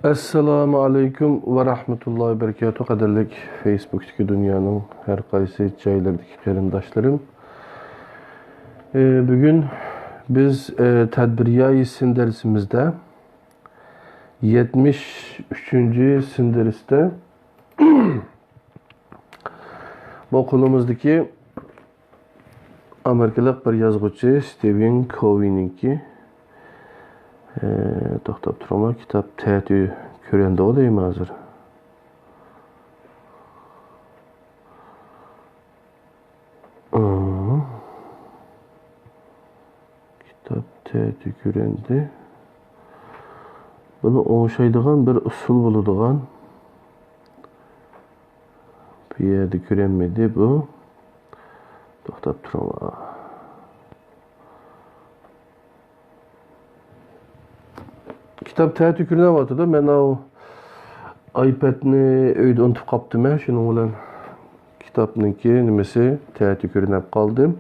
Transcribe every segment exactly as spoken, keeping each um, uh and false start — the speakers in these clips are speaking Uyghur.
ئەسسالامۇ ئەلەيكۇم ۋە رەھمەتۇللاھى ۋە بەرىكاتۇھ، قەدىرلىك فېيسبۇكتىكى دۇنيانىڭ ھەر قايسى جايلىرىدىكى قېرىنداشلىرىم. ئى، بۈگۈن بىز، ئى، تەدبىرىياي سىن دەرسىمىزدە يەتمىش ئۈچىنچى سىن دەرستە بۇ قولىمىزدىكى ئامېرىكىلىق بىر يازغۇچى ستىۋېن كوۋىنىڭكى، ئى، توختاپ تۇرۇڭلار، كىتاب تەتۈ كۆرۈندىغۇ دەيمەن ھازىر. ئىم. كىتاب تەتۈ كۆرۈندى. بۇنى ئوڭشايدىغان بىر ئۇسۇل بولىدىغان. بۇ يەردە كۆرۈنمىدى بۇ. توختاپ تۇرۇڭلار. كىتاب تەتۈ كۆرۈنۈۋاتىدۇ. مەن ئاۋۇ ئايپەدنى ئۆيدە ئۇنتۇپ قاپتىمەن. شۇنىڭ بىلەن كىتابنىڭكى نېمىسى تەتۈ كۆرۈنۈپ قالدى.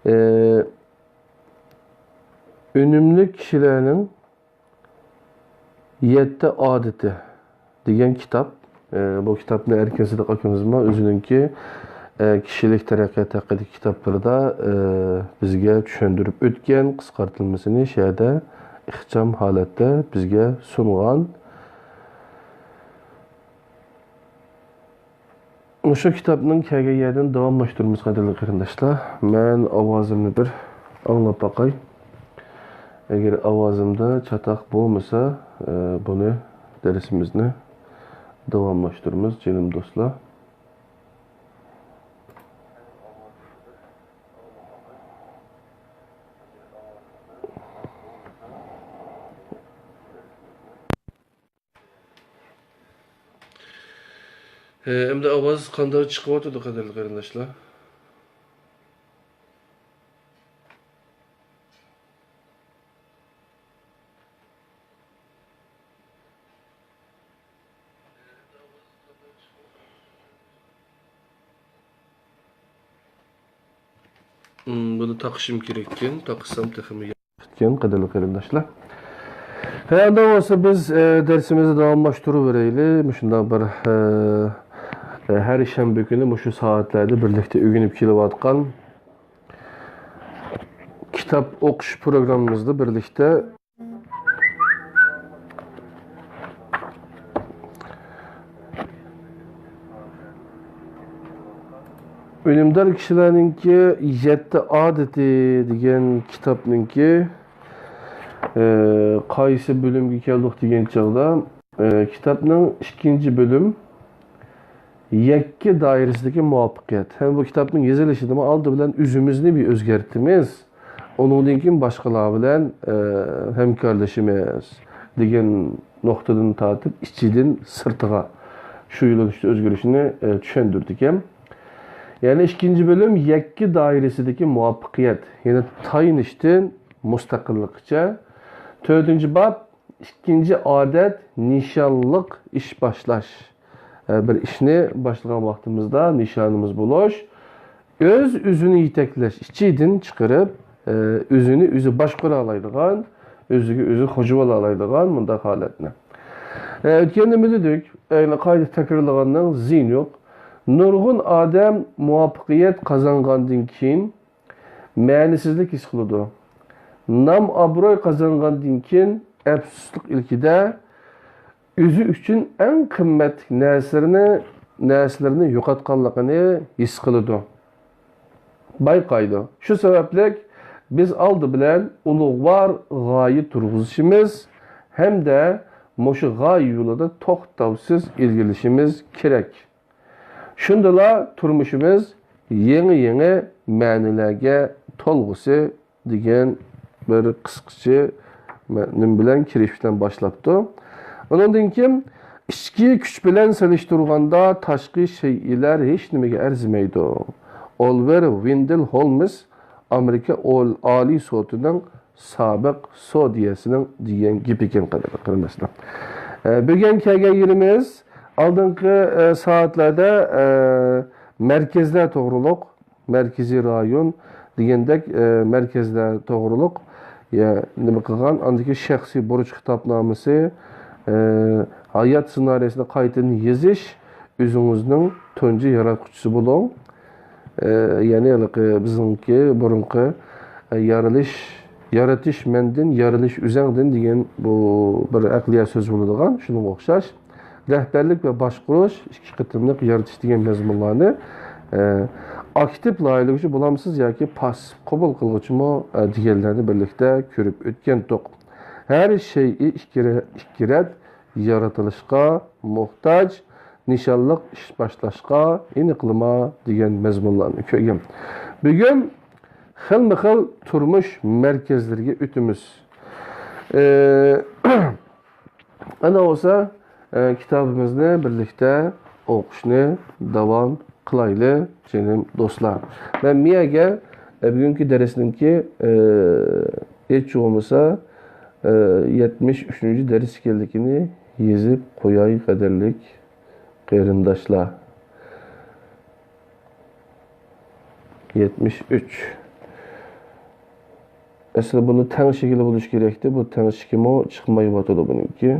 ئى، ئۈنۈملۈك كىشىلەرنىڭ يەتتە ئادىتى دېگەن كىتاب. ئى، بۇ كىتابنى ئەركىن سىدىق ئاكىمىزمۇ ئۆزىنىڭكى، ئى، كىشىلىك تەرەققىيات ھەققىدىكى كىتابلىرىدا، ئى، بىزگە چۈشەندۈرۈپ ئۆتكەن، قىسقارتىلمىسىنى شۇ يەردە ئىخچام ھالەتتە بىزگە سۇنغان. مۇشۇ كىتابنىڭ كەلگەن يەردىن داۋاملاشتۇرىمىز، قەدىرلىك قېرىنداشلار. مەن ئاۋازىمنى بىر ئاڭلاپ باقاي. ئەگەر ئاۋازىمدا چاتاق بولمىسا، ئە، بۇنى، دەرسىمىزنى داۋاملاشتۇرىمىز، جېنىم دوستلار. ھە، ئەمدى ئاۋاز قانداق چىقىۋاتىدۇ، قەدىرلىك قېرىنداشلار؟ ھىم، بۇنى تاقىشىم كېرەككەن، تاقىسام تېخىمۇ ياخشىكەن، قەدىرلىك قېرىنداشلار. ھە، ئۇنداق بولسا بىز، ئە، دەرسىمىزنى داۋاملاشتۇرۇۋېرەيلى. مۇشۇنداق بىر، ئە، ئە، ھەر شەنبە كۈنى مۇشۇ سائەتلەردە بىرلىكتە ئۆگىنىپ كېلىۋاتقان كىتاب ئوقۇش پروگراممىمىزدا بىرلىكتە ئۈنۈمدار كىشىلەرنىڭكى يەتتە ئادىتى دېگەن كىتابنىڭكى، ئى، قايسى بۆلۈمگە كەلدۇق دېگەن چاغدا، ئى، كىتابنىڭ ئىككىنچى بۆلۈم، يەككە دائىرىسىدىكى مۇۋەپپەقىيەت. ھەم بۇ كىتابنىڭ يېزىلىشىدىمۇ ئالدى بىلەن ئۆزىمىزنى بىر ئۆزگەرتىمىز. ئۇنىڭدىن كېيىن باشقىلار بىلەن، ئە، ھەمكارلىشىمىز دېگەن نۇقتىدىن تارتىپ ئىچىدىن سىرتىغا شۇ يۆنىلىشتە ئۆزگىرىشنى، ئە، چۈشەندۈرىدىكەن. يەنى ئىككىنچى بۆلۈم يەككە دائىرىسىدىكى مۇۋەپپەقىيەت، يەنى تايىنىشتىن مۇستەقىللىققىچە. تۆتىنچى باب، ئىككىنچى ئادەت، نىشانلىق ئىش باشلاش. ئە، بىر ئىشنى باشلىغان ۋاقتىمىزدا نىشانىمىز بولۇش، ئۆز-ئۆزىنى يېتەكلەش، ئىچىدىن چىقىرىپ، ئە، ئۆزىنى ئۆزى باشقۇرالايدىغان، ئۆزىگە ئۆزى خوجا بولالايدىغان مۇنداق ھالەتنى. ئە، ئۆتكەندە نېمە دېدۇق؟ ئەينى قايتا تەكرارلىغاننىڭ زىيىنى يوق. نۇرغۇن ئادەم مۇۋەپپەقىيەت قازانغاندىن كېيىن، مەنىسىزلىك ھېس قىلىدۇ. نام-ئابرۇي قازانغاندىن كېيىن ئەپسۇسلۇق ئىلكىدە ئۆزى ئۈچۈن ئەڭ قىممەتلىك نەرسىلىرىنى، نەرسىلىرىنى يوقاتقانلىقىنى ھېس قىلىدۇ، بايقايدۇ. شۇ سەۋەبلىك بىز ئالدى بىلەن ئۇلۇغۋار غايە تۇرغۇزۇشىمىز ھەمدە مۇشۇ غايە يولىدا توختاۋسىز ئىلگىرىلىشىمىز كېرەك. شۇندىلا تۇرمۇشىمىز يېڭى-يېڭى مەنىلەرگە تولغۇسى دېگەن بىر قىسقىچە مە-، نېمە بىلەن، كىرىش بىلەن باشلاپتۇ. ئۇنىڭدىن كېيىن، ئىچكى كۈچ بىلەن سېلىشتۇرغاندا تاشقى شەيئىلەر ھېچ نېمىگە ئەرزىمەيدۇ. ئولىۋېر ۋېندېل ھولمس ئامېرىكا ئول-، ئالىي سوتىنىڭ سابىق سودىيەسىنىڭ دېگەن گېپى ئىكەن، قەدىرلىك قېرىنداشلار. ئە، بۈگۈن كەلگەن يېرىمىز ئالدىنقى، ئە، سائەتلەردە، ئە، مەركەزلەر توغرۇلۇق، مەركىزىي رايون دېگەندەك، ئە، مەركەزلەر توغرۇلۇق، يە، نېمە قىلغان، ئاندىكى شەخسىي بۇرچ خىتابنامىسى، ئە، ھايات سېنارىيەسىنى قايتىدىن يېزىش، ئۆزىڭىزنىڭ تۇنجى ياراتقۇچىسى بولۇڭ. ئە، يەنى ھېلىقى بىزنىڭكى بۇرۇنقى، ئە، يارىلىش، يارىتىش مەندىن، يارىلىش ئۆزەڭدىن دېگەن بۇ بىر ئەقلىيە سۆز بولىدىغان، شۇنىڭغا ئوخشاش. رەھبەرلىك ۋە باشقۇرۇش، ئىككى قېتىملىق يارىتىش دېگەن مەزمۇنلارنى، ئە، ئاكتىپ لايىھەلىگۈچى بولامسىز ياكى پاسسىپ قوبۇل قىلغۇچىمۇ، ئە، دېگەنلەرنى بىرلىكتە كۆرۈپ ئۆتكەنتۇق. ھەر شەيئى ئىككى رە-، ئىككى رەت يارىتىلىشقا موھتاج، نىشانلىق ئىش باشلاشقا ئېنىقلىما دېگەن مەزمۇنلارنى كۆرگەن. بۈگۈن خىلمۇ خىل تۇرمۇش مەركەزلىرىگە ئۆتىمىز. ئى، ئەنە بولسا، ئى، كىتابىمىزنى بىرلىكتە ئوقۇشنى داۋام قىلايلى، جېنىم دوستلار. مەن مىيەگە، ئى، بۈگۈنكى دەرسنىڭكى، ئى، ھېچ بولمىسا، ئى، يەتمىش ئۈچىنچى دەرس ئىكەنلىكىنى يېزىپ قوياي، قەدىرلىك قېرىنداشلار. يەتمىش ئۈچ. ئەسلى بۇنى تەڭشىگىلى بولۇش كېرەكتى. بۇ تەڭشىكىمۇ چىقمايۋاتىدۇ بۇنىڭكى.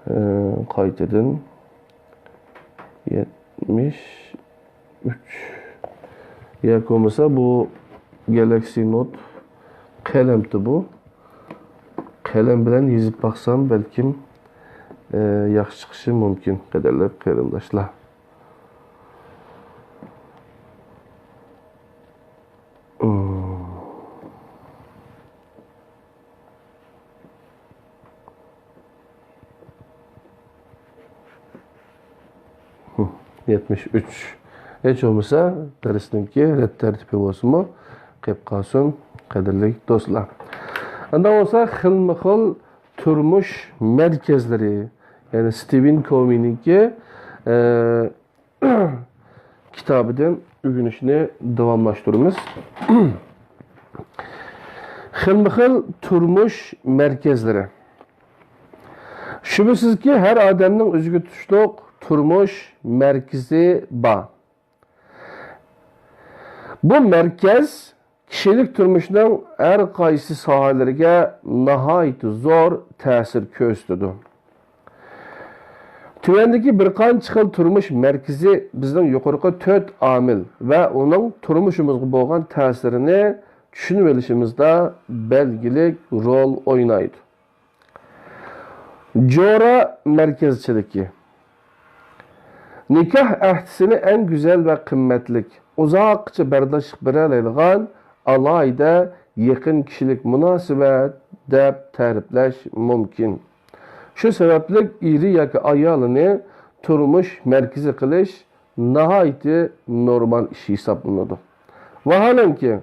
ئى، قايتىدىن. يەتمىش ئۈچ. ياكى بولمىسا بۇ گالاكسى نوت قەلەمتى بۇ. قەلەم بىلەن يېزىپ باقسام بەلكىم، ئى، ياخشى چىقىشى مۇمكىن، قەدىرلىك قېرىنداشلار. يەتمىش ئۈچ. ھېچ بولمىسا دەرسنىڭكى رەت تەرتىپى بولسىمۇ قېلىپ قالسۇن، قەدىرلىك دوستلار. ئاندا بولسا خىلمۇ خىل تۇرمۇش مەركەزلىرى، يەنى ستىۋېن كوۋىنىڭكى، ئە، كىتابىدىن ئۆگىنىشنى داۋاملاشتۇرىمىز. خىلمۇ خىل تۇرمۇش مەركەزلىرى. شۈبھىسىزكى، ھەر ئادەمنىڭ ئۆزىگە تۇتۇشلۇق تۇرمۇش مەركىزى بار. بۇ مەركەز كىشىلىك تۇرمۇشنىڭ ھەر قايسى ساھەلىرىگە ناھايىتى زور تەسىر كۆرسىتىدۇ. تۆۋەندىكى بىر قانچە خىل تۇرمۇش مەركىزى بىزنىڭ يۇقىرىقى تۆت ئامىل ۋە ئۇنىڭ تۇرمۇشىمىزغا بولغان تەسىرىنى چۈشىنىۋېلىشىمىزدا بەلگىلىك رول ئوينايدۇ. جورا مەركەزچىلىكى. نىكاھ ئەھدىسىنى ئەڭ گۈزەل ۋە قىممەتلىك، ئۇزاققىچە بەرداشلىق بېرەلەيدىغان ئالاھىدە يېقىن كىشىلىك مۇناسىۋەت دەپ تەرىپلەش مۇمكىن. شۇ سەۋەبلىك ئېرى ياكى ئايالىنى تۇرمۇش مەركىزى قىلىش ناھايىتى نورمال ئىش ھېسابلىنىدۇ. ۋاھالەنكى،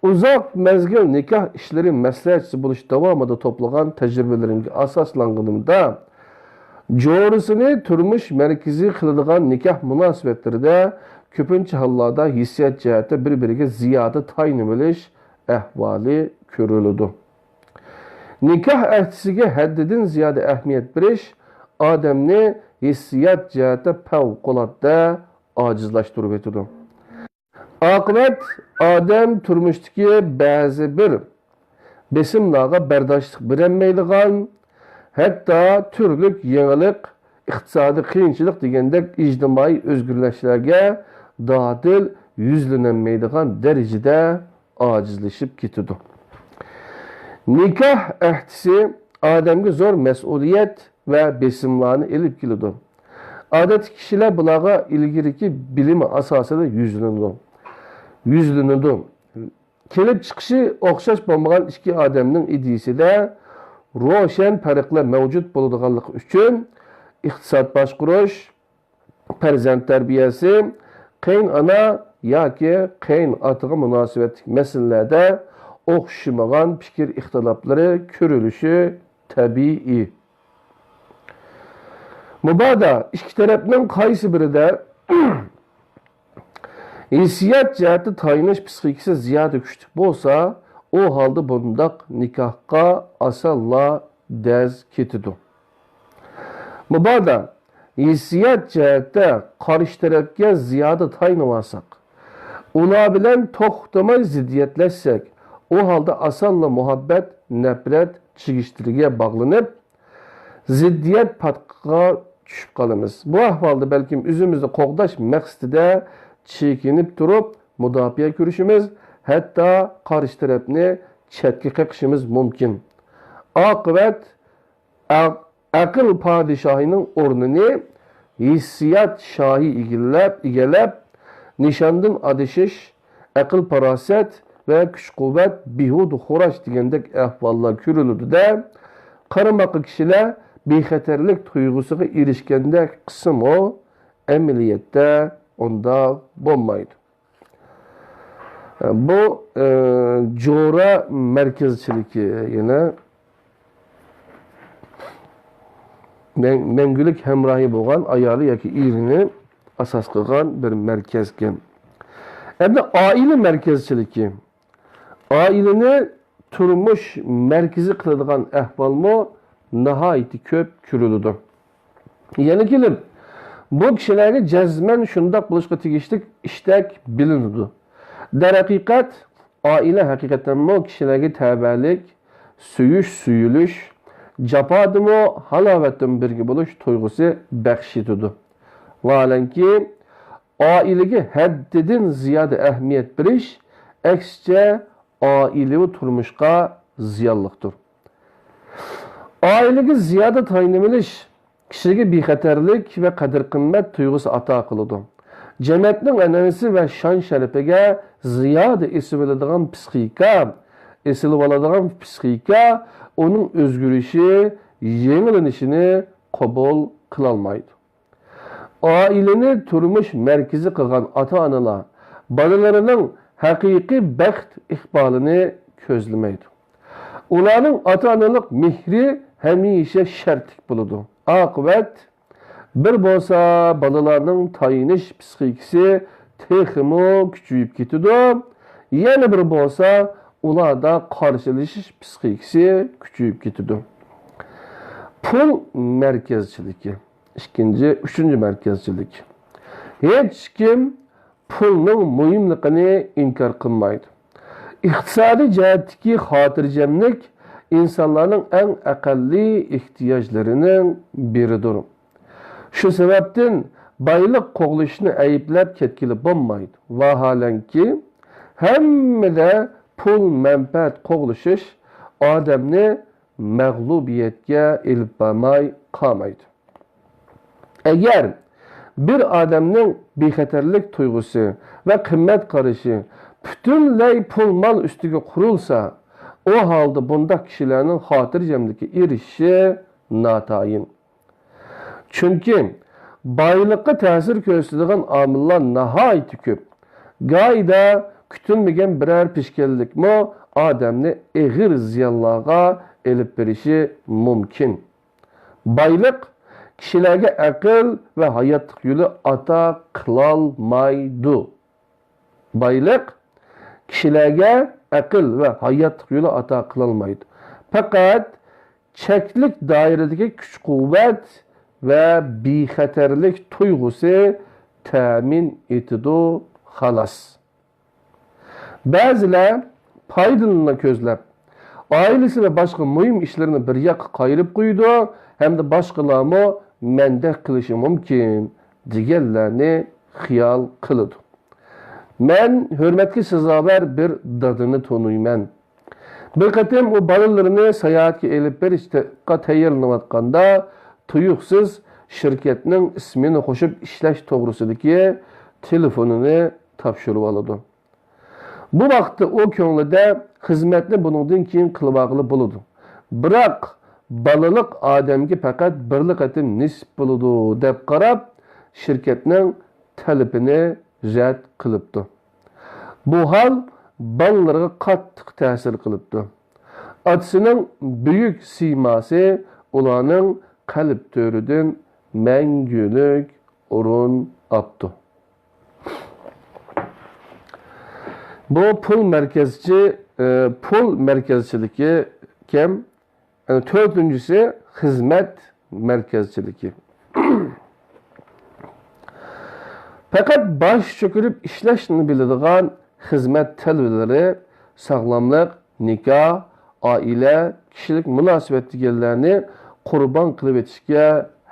ئۇزاق مەزگىل نىكاھ ئىشلىرى مەسلىھەتچىسى بولۇش داۋامىدا توپلىغان تەجرىبىلىرىمگە ئاساسلانغىنىمدا، جورىسىنى تۇرمۇش مەركىزى قىلىدىغان نىكاھ مۇناسىۋەتلىرىدە كۆپىنچە ھاللاردا ھېسسىيات جەھەتتە بىر-بىرىگە زىيادە تايىنىۋېلىش ئەھۋالى كۆرۈلىدۇ. نىكاھ ئەھدىسىگە ھەددىدىن زىيادە ئەھمىيەت بېرىش ئادەمنى ھېسسىيات جەھەتتە پەۋقۇلئاددە ئاجىزلاشتۇرۇۋېتىدۇ. ئاقىۋەت، ئادەم تۇرمۇشتىكى بەزى بىر بېسىملارغا بەرداشلىق بېرەلمەيدىغان، ھەتتا تۈرلۈك يېڭىلىق، ئىقتىسادىي قىيىنچىلىق دېگەندەك ئىجتىمائىي ئۆزگىرىشلەرگە دادىل يۈزلىنەلمەيدىغان دەرىجىدە ئاجىزلىشىپ كېتىدۇ. نىكاھ ئەھدىسى ئادەمگە زور مەسئۇلىيەت ۋە بېسىملارنى ئېلىپ كېلىدۇ. ئادەتتە كىشىلەر بۇلارغا ئىلگىرىكى بىلىمى ئاساسىدا يۈزلىنىدۇ. يۈزلىنىدۇ. كېلىپ چىقىشى ئوخشاش بولمىغان ئىككى ئادەمنىڭ ئىدىيىسىدە روشەن پەرقلەر مەۋجۇت بولىدىغانلىقى ئۈچۈن، ئىقتىساد باشقۇرۇش، پەرزەنت تەربىيەسى، قېيىنئانا ياكى قېيىنئاتىغا مۇناسىۋەتلىك مەسىلىلەردە ئوخشىمىغان پىكىر ئىختىلاپلىرى كۆرۈلۈشى تەبىئىي. مۇبادا ئىككى تەرەپنىڭ قايسى بىرىدە ھېسسىيات جەھەتتە تايىنىش پىسخىكىسى زىيادە كۈچلۈك بولسا، ئۇ ھالدا بۇنداق نىكاھقا ئاسانلا دەز كېتىدۇ. مۇبادا ھېسسىيات جەھەتتە قارشى تەرەپكە زىيادە تايىنىۋالساق، ئۇلار بىلەن توختىماي زىددىيەتلەشسەك، ئۇ ھالدا ئاسانلا مۇھەببەت، نەپرەت چىگىشلىرىگە باغلىنىپ، زىددىيەت پاتقىقىغا چۈشۈپ قالىمىز. بۇ ئەھۋالدا بەلكىم ئۆزىمىزنى قوغداش مەقسىتىدە چېكىنىپ تۇرۇپ مۇداپىئە كۆرۈشىمىز، ھەتتا قارشى تەرەپنى چەتكە قېقىشىمىز مۇمكىن. ئاقىۋەت ئە-، ئەقىل پادىشاھىنىڭ ئورنىنى ھېسسىيات شاھى ئىگىلەپ، ئىگىلەپ، نىشاندىن ئادىشىش، ئەقىل-پاراسەت ۋە كۈچ-قۇۋۋەت بىھۇدە خوراش دېگەندەك ئەھۋاللار كۆرۈلىدۇ-دە، قارىماققا كىشىلەر بىخەتەرلىك تۇيغۇسىغا ئېرىشكەندەك قىلسىمۇ، ئەمەلىيەتتە ئۇنداق بولمايدۇ. بۇ، ئە، جورا مەركەزچىلىكى يەنە مەڭ-، مەڭگۈلۈك ھەمراھى بولغان ئايالى ياكى ئېرىنى ئاساس قىلغان بىر مەركەزكەن. ئەمدى ئائىلە مەركەزچىلىكى. ئائىلىنى تۇرمۇش مەركىزى قىلىدىغان ئەھۋالمۇ ناھايىتى كۆپ كۆرۈلىدۇ. يەنە كېلىپ، بۇ كىشىلەرگە جەزمەن شۇنداق بولۇشقا تېگىشلىك ئىشتەك بىلىنىدۇ. دەرھەقىقەت، ئائىلە ھەقىقەتەنمۇ كىشىلەرگە تەۋەلىك، سۆيۈش، سۆيۈلۈش، جاپادىمۇ، ھالاۋەتتىمۇ بىرگە بولۇش تۇيغۇسى بەخش ئېتىدۇ. ۋاھالەنكى، ئائىلىگە ھەددىدىن زىيادە ئەھمىيەت بېرىش، ئەكسىچە، ئائىلىۋى تۇرمۇشقا زىيانلىقتۇر. ئائىلىگە زىيادە تايىنىۋېلىش كىشىگە بىخەتەرلىك ۋە قەدىر-قىممەت تۇيغۇسى ئاتا قىلىدۇ. جەمەتنىڭ ئەنئەنىسى ۋە شان-شەرىپىگە زىيادە ئېسىۋېلىدىغان پىسخىكا، ئېسىلىۋالىدىغان پىسخىكا ئۇنىڭ ئۆزگىرىشى، يېڭىلىنىشىنى قوبۇل قىلالمايدۇ. ئائىلىنى تۇرمۇش مەركىزى قىلغان ئاتا-ئانىلار بالىلىرىنىڭ ھەقىقىي بەخت ئىقبالىنى كۆزلىمەيدۇ. ئۇلارنىڭ ئاتا-ئانىلىق مېھرى ھەمىشە شەرتلىك بولىدۇ. ئاقىۋەت، بىر بولسا بالىلارنىڭ تايىنىش پىسخىكىسى تېخىمۇ كۈچىيىپ كېتىدۇ، يەنە بىر بولسا ئۇلاردا قارشىلىشىش پىسخىكىسى كۈچىيىپ كېتىدۇ. پۇل مەركەزچىلىكى. ئىككىنچى، ئۈچىنچى مەركەزچىلىك. ھېچكىم پۇلنىڭ مۇھىملىقىنى ئىنكار قىلمايدۇ. ئىقتىسادىي جەھەتتىكى خاتىرجەملىك ئىنسانلارنىڭ ئەڭ ئەقەللىي ئېھتىياجلىرىنىڭ بىرىدۇر. شۇ سەۋەبتىن بايلىق قوغلىشىشنى ئەيىبلەپ كەتكىلى بولمايدۇ. ۋاھالەنكى، ھەممىدە پۇل مەنپەئەت قوغلىشىش ئادەمنى مەغلۇبىيەتكە ئېلىپ بارماي قالمايدۇ. ئەگەر بىر ئادەمنىڭ بىخەتەرلىك تۇيغۇسى ۋە قىممەت قارىشى پۈتۈنلەي پۇل-مال ئۈستىگە قۇرۇلسا، ئۇ ھالدا بۇنداق كىشىلەرنىڭ خاتىرجەملىككە ئېرىشىشى ناتايىن. چۈنكى بايلىققا تەسىر كۆرسىتىدىغان ئامىللار ناھايىتى كۆپ. گاھىدا كۈتۈلمىگەن بىرەر پېشكەللىكمۇ ئادەمنى ئېغىر زىيانلارغا ئېلىپ بېرىشى مۇمكىن. بايلىق كىشىلەرگە ئەقىل ۋە ھاياتلىق يولى ئاتا قىلالمايدۇ. بايلىق كىشىلەرگە ئەقىل ۋە ھاياتلىق يولى ئاتا قىلالمايدۇ. پەقەت چەكلىك دائىرىدىكى كۈچ-قۇۋۋەت ۋە بىخەتەرلىك تۇيغۇسى تەمىن ئېتىدۇ، خالاس. بەزىلەر پايدىلىرىنى كۆزلەپ، ئائىلىسى ۋە باشقا مۇھىم ئىشلىرىنى بىر ياققا قايرىپ قويىدۇ ھەمدە باشقىلارمۇ مەندەك قىلىشى مۇمكىن دېگەنلەرنى خىيال قىلىدۇ. مەن ھۆرمەتكە سازاۋەر بىر دادىنى تونۇيمەن. بىر قېتىم ئۇ بالىلىرىنى ساياھەتكە ئېلىپ بېرىشقا تەييارلىنىۋاتقاندا، تۇيۇقسىز شىركەتنىڭ ئىسمىنى قوشۇپ ئىشلەش توغرىسىدىكى تېلېفونىنى تاپشۇرۇۋالىدۇ. بۇ ۋاقىتتا ئۇ كۆڭلىدە خىزمەتنى بۇنىڭدىن كېيىن قىلىۋالغىلى بولىدۇ. بىراق، بالىلىق ئادەمگە پەقەت بىرلا قېتىم نېسىپ بولىدۇ، دەپ قاراپ، شىركەتنىڭ تەلىپىنى رەت قىلىپتۇ. بۇ ھال بالىلىرىغا قاتتىق تەسىر قىلىپتۇ. ئاتىسىنىڭ بۈيۈك سىيماسى ئۇلارنىڭ قەلب تۆرىدىن مەڭگۈلۈك ئورۇن ئاپتۇ. بۇ پۇل مەركەزچى، ئە، پۇل مەركەزچىلىكى كەم. ئە، تۆتىنچىسى خىزمەت مەركەزچىلىكى. پەقەت باش چۆكۈرۈپ ئىشلەشنى بىلىدىغان خىزمەت تەلۋىلىرى، ساغلاملىق، نىكاھ، ئائىلە، كىشىلىك مۇناسىۋەت دېگەنلەرنى قۇربان قىلىۋېتىشكە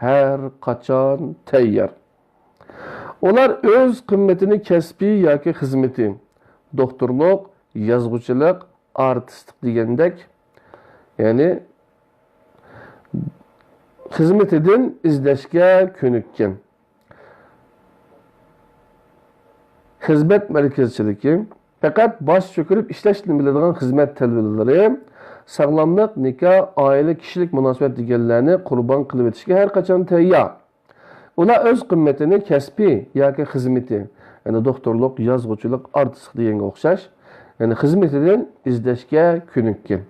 ھەر قاچان تەييار. ئۇلار ئۆز قىممىتىنى كەسپى ياكى خىزمىتى، دوختۇرلۇق، يازغۇچىلىق، ئارتىسلىق دېگەندەك، يەنى خىزمىتىدىن ئىزدەشكە كۆنۈككەن. خىزمەت مەركەزچىلىكى، پەقەت باش چۆكۈرۈپ ئىشلەشنى بىلىدىغان خىزمەت تەلۋىلىرى، ساغلاملىق، نىكاھ، ئائىلە، كىشىلىك مۇناسىۋەت دېگەنلەرنى قۇربان قىلىۋېتىشكە ھەر قاچان تەييار. ئۇلار ئۆز قىممىتىنى كەسپى ياكى خىزمىتى، يەنى دوختۇرلۇق، يازغۇچىلىق، ئارتىسلىق دېگەنگە ئوخشاش، يەنى خىزمىتىدىن ئىزدەشكە كۆنۈككەن.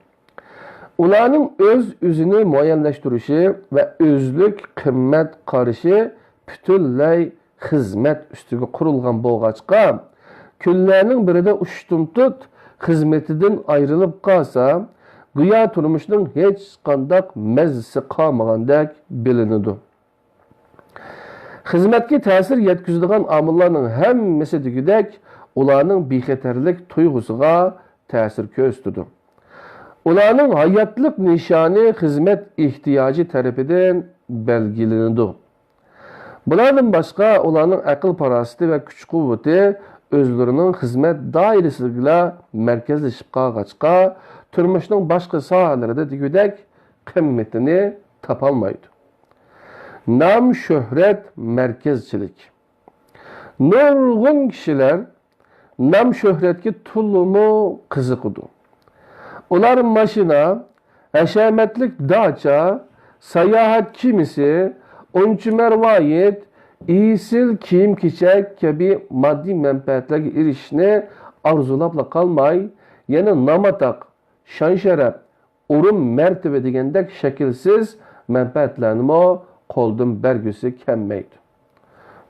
ئۇلارنىڭ ئۆز-ئۆزىنى مۇئەييەنلەشتۈرۈشى ۋە ئۆزلۈك قىممەت قارىشى پۈتۈنلەي خىزمەت ئۈستىگە قۇرۇلغان بولغاچقا، كۈنلەرنىڭ بىرىدە ئۇشتۇمتۇت خىزمىتىدىن ئايرىلىپ قالسا، گويا تۇرمۇشنىڭ ھېچقانداق مەززىسى قالمىغاندەك بىلىنىدۇ. خىزمەتكە تەسىر يەتكۈزىدىغان ئامىللارنىڭ ھەممىسى دېگۈدەك ئۇلارنىڭ بىخەتەرلىك تۇيغۇسىغا تەسىر كۆرسىتىدۇ. ئۇلارنىڭ ھاياتلىق نىشانى خىزمەت ئېھتىياجى تەرىپىدىن بەلگىلىنىدۇ. بۇلاردىن باشقا، ئۇلارنىڭ ئەقىل-پاراسىتى ۋە كۈچ-قۇۋۋىتى ئۆزلىرىنىڭ خىزمەت دائىرىسىگىلا مەركەزلىشىپ قالغاچقا، تۇرمۇشنىڭ باشقا ساھەلىرىدە دېگۈدەك قىممىتىنى تاپالمايدۇ. نام-شۆھرەت مەركەزچىلىكى. نۇرغۇن كىشىلەر نام-شۆھرەتكە تولىمۇ قىزىقىدۇ. ئۇلار ماشىنا، ھەشەمەتلىك داچا، ساياھەت كېمىسى، ئۇنچە مەرۋايىت، ئېسىل كىيىم-كېچەك كەبى ماددىي مەنپەئەتلەرگە ئېرىشىشنى ئارزۇلاپلا قالماي، يەنە نام-ئاتاق، شان-شەرەپ، ئورۇن-مەرتىۋە دېگەندەك شەكىلسىز مەنپەئەتلەرنىمۇ قولدىن بەرگۈسى كەلمەيدۇ.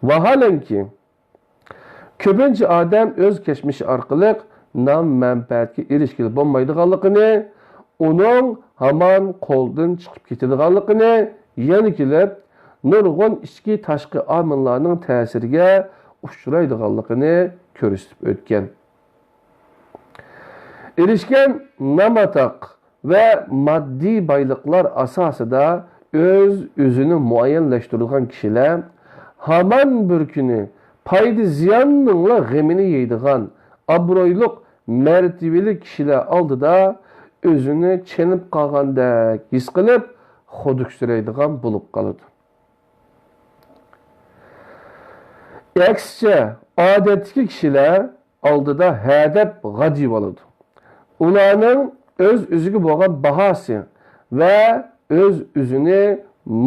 ۋاھالەنكى، كۆپىنچە ئادەم ئۆز كەچمىشى ئارقىلىق نام-مەنپەئەتكە ئېرىشكىلى بولمايدىغانلىقىنى، ئۇنىڭ ھامان قولدىن چىقىپ كېتىدىغانلىقىنى، يەنە كېلىپ نۇرغۇن ئىچكى تاشقى ئامىللارنىڭ تەسىرىگە ئۇچرايدىغانلىقىنى كۆرسىتىپ ئۆتكەن. ئېرىشكەن نام-ئاتاق ۋە ماددىي بايلىقلار ئاساسىدا ئۆز-ئۆزىنى مۇئەييەنلەشتۈرىدىغان كىشىلەر ھامان بىر كۈنى پايدا-زىياننىڭلا غېمىنى يەيدىغان ئابرۇيلۇق، مەرتىۋىلىك كىشىلەر ئالدىدا ئۆزىنى چېنىپ قالغاندەك ھېس قىلىپ، خۇدۈكسىرەيدىغان بولۇپ قالىدۇ. ئەكسىچە، ئادەتتىكى كىشىلەر ئالدىدا ھەدەپ غادىيىۋالىدۇ. ئۇلارنىڭ ئۆز-ئۆزىگە بولغان باھاسى ۋە ئۆز-ئۆزىنى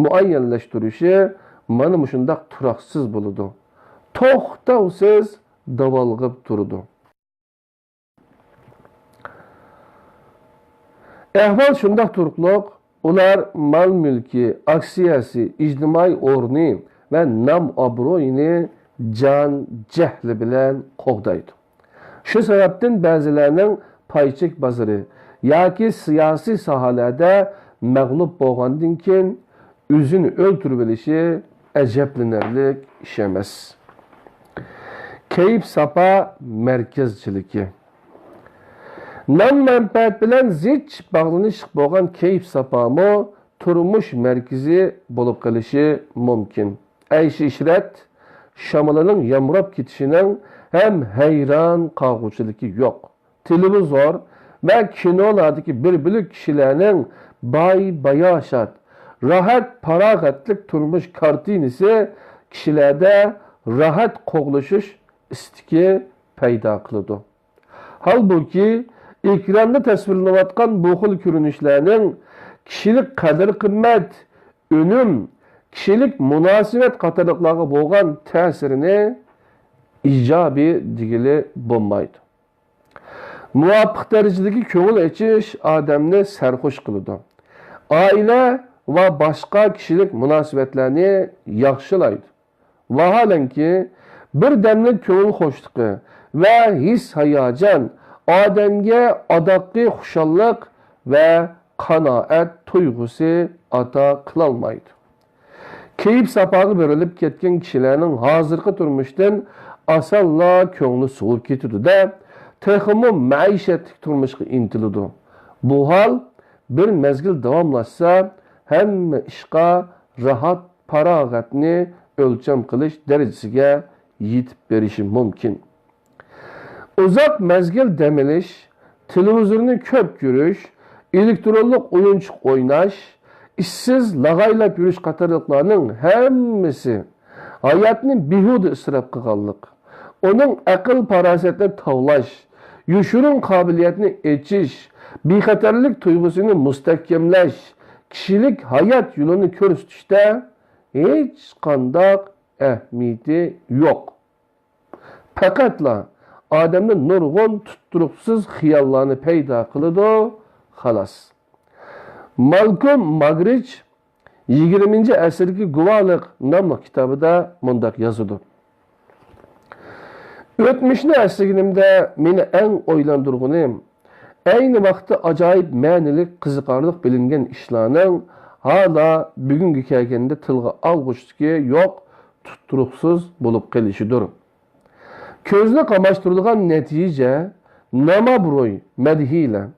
مۇئەييەنلەشتۈرۈشى مانا مۇشۇنداق تۇراقسىز بولىدۇ. توختاۋسىز داۋالغىپ تۇرىدۇ. ئەھۋال شۇنداق تۇرۇقلۇق، ئۇلار مال-مۈلكى، ئاكسىيەسى، ئىجتىمائىي ئورنى ۋە نام-ئابرۇيىنى جان-جەھلى بىلەن قوغدايدۇ. شۇ سەۋەبتىن بەزىلەرنىڭ پاي چېك بازىرى ياكى سىياسىي ساھەلەردە مەغلۇپ بولغاندىن كېيىن ئۆزىنى ئۆلتۈرۈۋېلىشى ئەجەبلىنەرلىك ئىش ئەمەس. كەيپ-ساپا مەركەزچىلىكى. نام-مەنپەئەت بىلەن زىچ باغلىنىشلىق بولغان كەيپ-ساپامۇ تۇرمۇش مەركىزى بولۇپ قېلىشى مۇمكىن. ئەيش-ئىشرەت شامىلىنىڭ يامراپ كېتىشىنىڭ ھەم ھەيران قالغۇچىلىكى يوق. تېلېۋىزور ۋە كىنولاردىكى بىر بۆلەك كىشىلەرنىڭ باي-باياشات، راھەت-پاراغەتلىك تۇرمۇش كارتىنىسى كىشىلەردە راھەت قوغلىشىش ئىستىكى پەيدا قىلىدۇ. ھالبۇكى، ئېكراندا تەسۋىرلىنىۋاتقان بۇ خىل كۆرۈنۈشلەرنىڭ كىشىلىك قەدىر-قىممەت، ئۈنۈم، كىشىلىك مۇناسىۋەت قاتارلىقلارغا بولغان تەسىرىنى ئىجابىي دېگىلى بولمايدۇ. مۇۋاپىق دەرىجىدىكى كۆڭۈل ئېچىش ئادەمنى سەرخۇش قىلىدۇ. ئائىلە ۋە باشقا كىشىلىك مۇناسىۋەتلەرنى ياخشىلايدۇ. ۋاھالەنكى، بىر دەملىك كۆڭۈل خۇشلۇقى ۋە ھېس-ھاياجان ئادەمگە ئاداققى خۇشاللىق ۋە قانائەت تۇيغۇسى ئاتا قىلالمايدۇ. كەيپ-ساپاغا بېرىلىپ كەتكەن كىشىلەرنىڭ ھازىرقى تۇرمۇشتىن ئاسانلا كۆڭلى سوۋۇپ كېتىدۇ-دە، تېخىمۇ مەئىشەتلىك تۇرمۇشقا ئىنتىلىدۇ. بۇ ھال بىر مەزگىل داۋاملاشسا، ھەممە ئىشقا راھەت، پاراغەتنى ئۆلچەم قىلىش دەرىجىسىگە يېتىپ بېرىشى مۇمكىن. ئۇزاق مەزگىل دەم ئېلىش، تېلېۋىزورنى كۆپ كۆرۈش، ئېلېكترونلۇق ئويۇنچۇق ئويناش، ئىشسىز لاغايلاپ يۈرۈش قاتارلىقلارنىڭ ھەممىسى ھاياتنى بىھۇدە ئىسراپ قىلغانلىق، ئۇنىڭ ئەقىل-پاراسەتنى تاۋلاش، يوشۇرۇن قابىلىيەتنى ئېچىش، بىخەتەرلىك تۇيغۇسىنى مۇستەھكەملەش، كىشىلىك ھايات يولىنى كۆرسىتىشتە ھېچقانداق ئەھمىيىتى يوق. پەقەتلا ئادەمدە نۇرغۇن تۇتتۇرۇقسىز خىياللارنى پەيدا قىلىدۇ، خالاس. مالكوم ماگرىچ يىگىرمىنچى ئەسىردىكى گۇۋاھلىق ناملىق كىتابىدا مۇنداق يازىدۇ: «ئۆتمۈشنى ئەسلىگىنىمدە مېنى ئەڭ ئويلاندۇرغىنى، ئەينى ۋاقىتتا ئاجايىپ مەنىلىك، قىزىقارلىق بىلىنگەن ئىشلارنىڭ ھالا بۈگۈنگە كەلگەندە تىلغا ئالغۇسى يوق، تۇتتۇرۇقسىز بولۇپ قېلىشىدۇر.» كۆزنى قاماشتۇرىدىغان نەتىجە نامابروي مەدھىيلەر،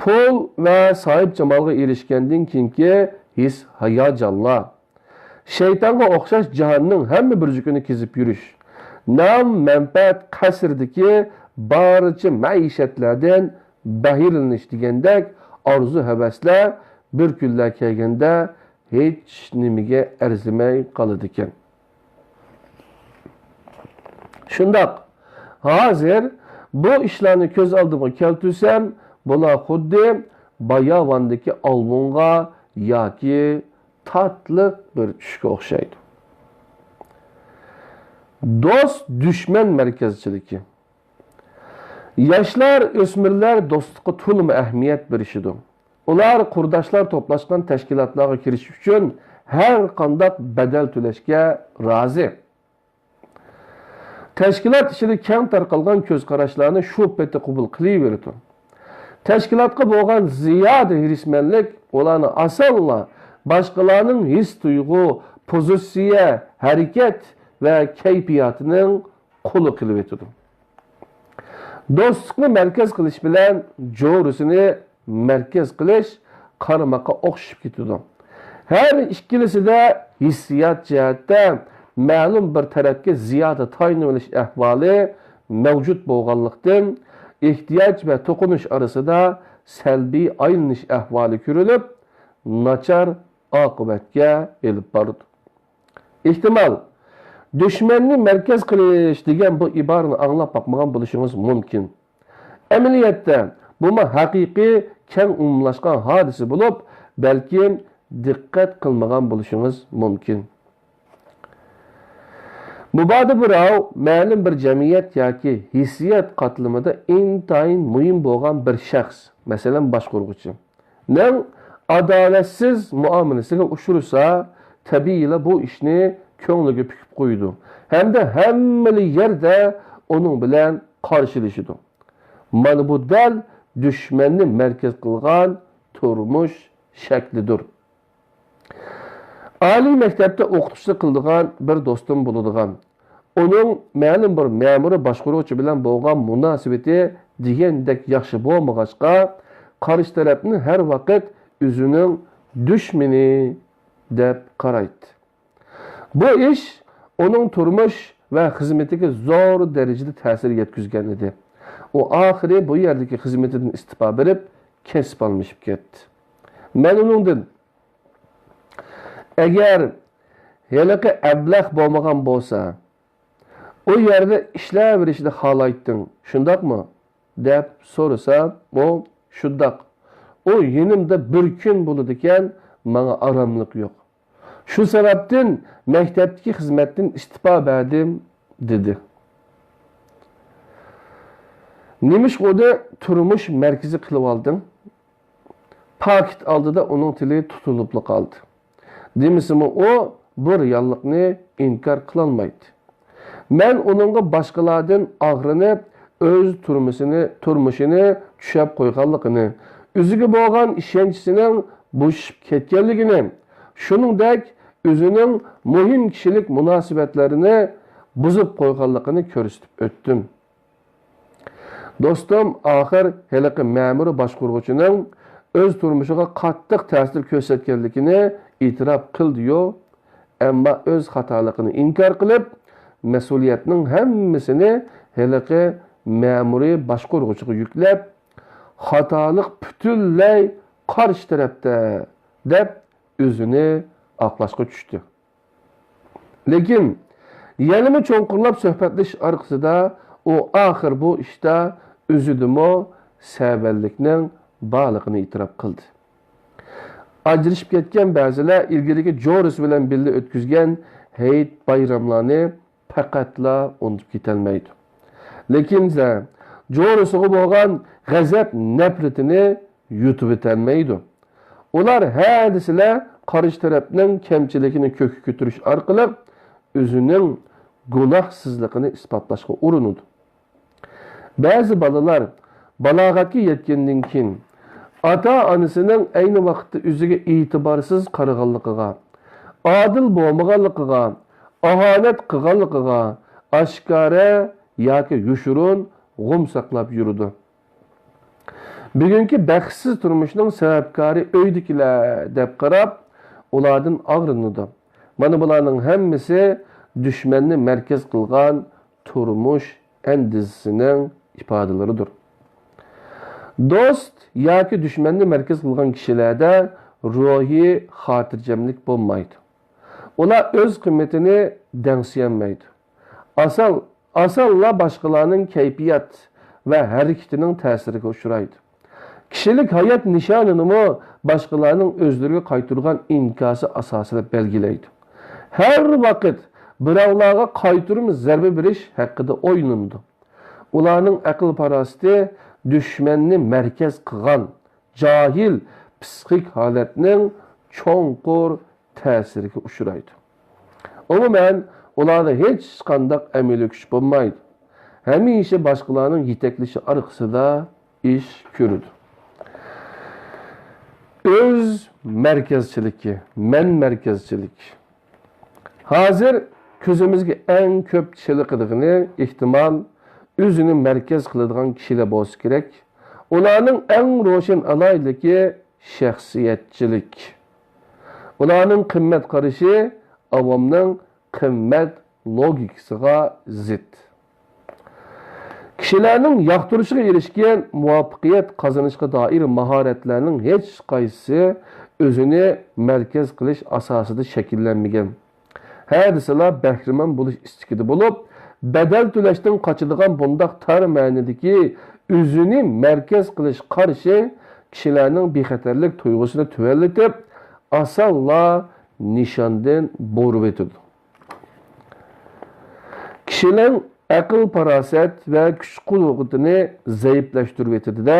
پۇل ۋە ساھىبجامالغا ئېرىشكەندىن كېيىنكى ھېس-ھاياجانلار، شەيتانغا ئوخشاش جاھاننىڭ ھەممە بۇرجىكىنى كېزىپ يۈرۈش، نام-مەنپەئەت قەسرىدىكى بارچە مەئىشەتلەردىن بەھرىلىنىش دېگەندەك ئارزۇ-ھەۋەسلەر بىر كۈنلەر كەلگەندە ھېچ نېمىگە ئەرزىمەي قالىدىكەن. شۇنداق، ھازىر بۇ ئىشلارنى كۆز ئالدىمغا كەلتۈرسەم، بۇلار خۇددى باياۋاندىكى ئالۋۇڭغا ياكى تاتلىق بىر چۈشكە ئوخشايدۇ. دوست-دۈشمەن مەركەزچىلىكى. ياشلار، ئۆسمۈرلەر دوستلۇققا تولىمۇ ئەھمىيەت بېرىشىدۇ. ئۇلار قۇرداشلار توپلاشقان تەشكىلاتلارغا كىرىش ئۈچۈن ھەر قانداق بەدەل تۆلەشكە رازى. تەشكىلات ئىچىدە كەڭ تارقالغان كۆز قاراشلارنى شۇ پېتى قوبۇل قىلىۋېرىدۇ. تەشكىلاتقا بولغان زىيادە ھېرىسمەنلىك ئۇلارنى ئاسانلا باشقىلارنىڭ ھېس-تۇيغۇ، پوزىتسىيە، ھەرىكەت ۋە كەيپىياتىنىڭ قۇلى قىلىۋېتىدۇ. دوستلۇقنى مەركەز قىلىش بىلەن جورىسىنى مەركەز قىلىش قارىماققا ئوخشىشىپ كېتىدۇ. ھەر ئىككىلىسىدە ھېسسىيات جەھەتتە مەلۇم بىر تەرەپكە زىيادە تايىنىۋېلىش ئەھۋالى مەۋجۇت بولغانلىقتىن، ئېھتىياج ۋە توقۇنۇش ئارىسىدا سەلبىي ئايلىنىش ئەھۋالى كۆرۈلۈپ، ناچار ئاقىۋەتكە ئېلىپ بارىدۇ. ئېھتىمال، دۈشمەننى مەركەز قىلىش دېگەن بۇ ئىبارىنى ئاڭلاپ باقمىغان بولۇشىڭىز مۇمكىن. ئەمەلىيەتتە، بۇمۇ ھەقىقىي، كەڭ ئومۇملاشقان ھادىسە بولۇپ، بەلكىم دىققەت قىلمىغان بولۇشىڭىز مۇمكىن. مۇبادا بىراۋ مەلۇم بىر جەمئىيەت ياكى ھېسسىيات قاتلىمىدا ئىنتايىن مۇھىم بولغان بىر شەخس، مەسىلەن، باشقۇرغۇچى، نىڭ ئادالەتسىز مۇئامىلىسىگە ئۇچرىسا، تەبىئىيلا بۇ ئىشنى كۆڭلىگە پۈكۈپ قويىدۇ ھەمدە ھەممىلا يەردە ئۇنىڭ بىلەن قارشىلىشىدۇ. مانا بۇ دەل دۈشمەننى مەركەز قىلغان تۇرمۇش شەكلىدۇر. ئالىي مەكتەپتە ئوقۇتقۇچىلىق قىلىدىغان بىر دوستۇم بولىدىغان. ئۇنىڭ مەلۇم بىر مەمۇرىي باشقۇرغۇچى بىلەن بولغان مۇناسىۋىتى دېگەندەك ياخشى بولمىغاچقا، قارشى تەرەپنى ھەر ۋاقىت ئۆزىنىڭ دۈشمىنى دەپ قارايتتى. بۇ ئىش ئۇنىڭ تۇرمۇش ۋە خىزمىتىگە زور دەرىجىدە تەسىر يەتكۈزگەن ئىدى. ئۇ ئاخىرى بۇ يەردىكى خىزمىتىدىن ئىستېپا بېرىپ، كەسىپ ئالمىشىپ كەتتى. مەن ئۇنىڭدىن، ئەگەر ھېلىقى ئەبلەخ بولمىغان بولسا، ئۇ يەردە ئىشلەۋېرىشنى خالايتتىڭ، شۇنداقمۇ؟ دەپ سورىسام، ئۇ، شۇنداق. ئۇ يېنىمدا بىر كۈن بولىدىكەن، ماڭا ئاراملىق يوق. شۇ سەۋەبتىن مەكتەپتىكى خىزمەتتىن ئىستېپا بەردىم، دېدى. نېمىشقا ئۇنى تۇرمۇش مەركىزى قىلىۋالدىڭ؟ پاكىت ئالدىدا ئۇنىڭ تىلى تۇتۇلۇپلا قالدى. دېمىسىمۇ ئۇ بۇ رېئاللىقنى ئىنكار قىلالمايتتى. مەن ئۇنىڭغا باشقىلاردىن ئاغرىنىپ، ئۆز تۇرمۇشىنى، تۇرمۇشىنى چۈشەپ قويغانلىقىنى، ئۆزىگە بولغان ئىشەنچىسىنىڭ بوشىشىپ كەتكەنلىكىنى، شۇنىڭدەك ئۆزىنىڭ مۇھىم كىشىلىك مۇناسىۋەتلىرىنى بۇزۇپ قويغانلىقىنى كۆرسىتىپ ئۆتتۈم. دوستۇم ئاخىر ھېلىقى مەمۇرىي باشقۇرغۇچىنىڭ ئۆز تۇرمۇشىغا قاتتىق تەسىر كۆرسەتكەنلىكىنى ئېتىراپ قىلدىيۇ، ئەمما ئۆز خاتالىقىنى ئىنكار قىلىپ، مەسئۇلىيەتنىڭ ھەممىسىنى ھېلىقى مەمۇرىي باشقۇرغۇچىغا يۈكلەپ، «خاتالىق پۈتۈنلەي قارشى تەرەپتە» دەپ، ئۆزىنى ئاقلاشقا چۈشتى. لېكىن يەنىمۇ چوڭقۇرلاپ سۆھبەتلىشىش ئارقىسىدا ئۇ ئاخىر بۇ ئىشتا ئۆزىدىمۇ سەۋەنلىكنىڭ بارلىقىنى ئېتىراپ قىلدى. ئاجرىشىپ كەتكەن بەزىلەر ئىلگىرىكى جورىسى بىلەن بىللە ئۆتكۈزگەن ھېيت بايراملارنى پەقەتلا ئۇنتۇپ كېتەلمەيدۇ. لېكىن جورىسىغا بولغان غەزەپ نەپرىتىنى يۇتۇۋېتەلمەيدۇ. ئۇلار ھە دېسىلە قارشى تەرەپنىڭ كەمچىلىكىنى كۆككە كۆتۈرۈش ئارقىلىق ئۆزىنىڭ گۇناھسىزلىقىنى ئىسپاتلاشقا ئۇرۇنىدۇ. بەزى بالىلار بالاغەتكە يەتكەندىن كېيىن، ئاتا-ئانىسىنىڭ ئەينى ۋاقىتتا ئۆزىگە ئېتىبارسىز قارىغانلىقىغا، ئادىل بولمىغانلىقىغا، ئاھانەت قىلغانلىقىغا ئاشكارا ياكى يوشۇرۇن غۇم ساقلاپ يۈرىدۇ. بۈگۈنكى بەختسىز تۇرمۇشنىڭ سەۋەبكارى ئۆيدىكىلەر دەپ قاراپ، ئۇلاردىن ئاغرىنىدۇ. مانا بۇلارنىڭ ھەممىسى دۈشمەننى مەركەز قىلغان تۇرمۇش ئەندىزىسىنىڭ ئىپادىلىرىدۇر. دوست ياكى دۈشمەننى مەركەز قىلغان كىشىلەردە روھىي خاتىرجەملىك بولمايدۇ. ئۇلار ئۆز قىممىتىنى دەڭسىيەلمەيدۇ. ئاسان، ئاسانلا باشقىلارنىڭ كەيپىيات ۋە ھەرىكىتىنىڭ تەسىرىگە ئۇچرايدۇ. كىشىلىك ھايات نىشانىنىمۇ باشقىلارنىڭ ئۆزلىرىگە قايتۇرغان ئىنكاسى ئاساسىدا بەلگىلەيدۇ. ھەر ۋاقىت بىراۋلارغا قايتۇرما زەربە بېرىش ھەققىدە ئويلىنىدۇ. ئۇلارنىڭ ئەقىل-پاراسىتى دۈشمەننى مەركەز قىلغان جاھىل پسىخىك ھالەتنىڭ چوڭقۇر تەسىرىگە ئۇچرايدۇ. ئومۇمەن، ئۇلاردا ھېچقانداق ئەمەلىي كۈچ بولمايدۇ. ھەمىشە باشقىلارنىڭ يېتەكلىشى ئارقىسىدا ئىش كۆرىدۇ. ئۆز مەركەزچىلىكى، مەن مەركەزچىلىك. ھازىر كۆزىمىزگە ئەڭ كۆپ چېلىقىدىغىنى، ئېھتىمال، ئۆزىنى مەركەز قىلىدىغان كىشىلەر بولسا كېرەك. ئۇلارنىڭ ئەڭ روشەن ئالاھىدىلىكى شەخسىيەتچىلىك. ئۇلارنىڭ قىممەت قارىشى ئاۋامنىڭ قىممەت لوگىكىسىغا زىت. كىشىلەرنىڭ ياقتۇرۇشىغا ئېرىشكەن مۇۋەپپەقىيەت قازىنىشقا دائىر ماھارەتلەرنىڭ ھېچقايسىسى ئۆزىنى مەركەز قىلىش ئاساسىدا شەكىللەنمىگەن. ھە دېسىلا بەھرىمەن بولۇش ئىستىكىدە بولۇپ، بەدەل تۆلەشتىن قاچىدىغان بۇنداق تار مەنىدىكى ئۆزىنى مەركەز قىلىش قارىشى كىشىلەرنىڭ بىخەتەرلىك تۇيغۇسىنى تۆۋەنلىتىپ، ئاسانلا نىشاندىن بۇرۇۋېتىدۇ. كىشىنىڭ ئەقىل-پاراسەت ۋە كۈچ-قۇۋۋىتىنى زەئىپلەشتۈرۈۋېتىدۇ-دە،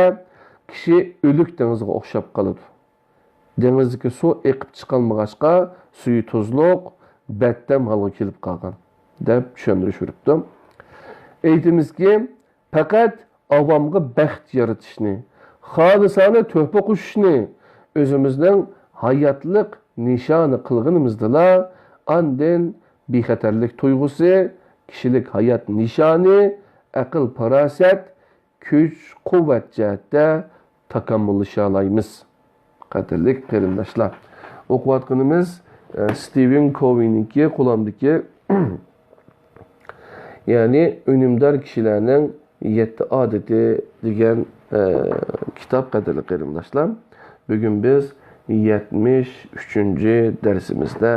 كىشى ئۆلۈك دېڭىزغا ئوخشاپ قالىدۇ. دېڭىزدىكى سۇ ئېقىپ چىقالمىغاچقا، سۈيى تۇزلۇق، بەتتەم ھالغا كېلىپ قالغان، دەپ چۈشەندۈرۈش بېرىپتۇ. ئېيتىمىزكى، پەقەت ئاۋامغا بەخت يارىتىشنى، خالىسانە تۆھپە قوشۇشنى ئۆزىمىزنىڭ ھاياتلىق نىشانى قىلغىنىمىزدىلا، ئاندىن بىخەتەرلىك تۇيغۇسى، كىشىلىك ھايات نىشانى، ئەقىل-پاراسەت، كۈچ-قۇۋۋەت جەھەتتە تاكامۇللىشالايمىز. قەدىرلىك قېرىنداشلار، ئوقۇۋاتقىنىمىز، ئە، ستىۋېن كوۋېينىڭكى قولۇمدىكى، يەنى ئۈنۈمدار كىشىلەرنىڭ يەتتە ئادىتى دېگەن، ئە، كىتاب، قەدىرلىك قېرىنداشلار. بۈگۈن بىز يەتمىش ئۈچىنچى دەرسىمىزدە.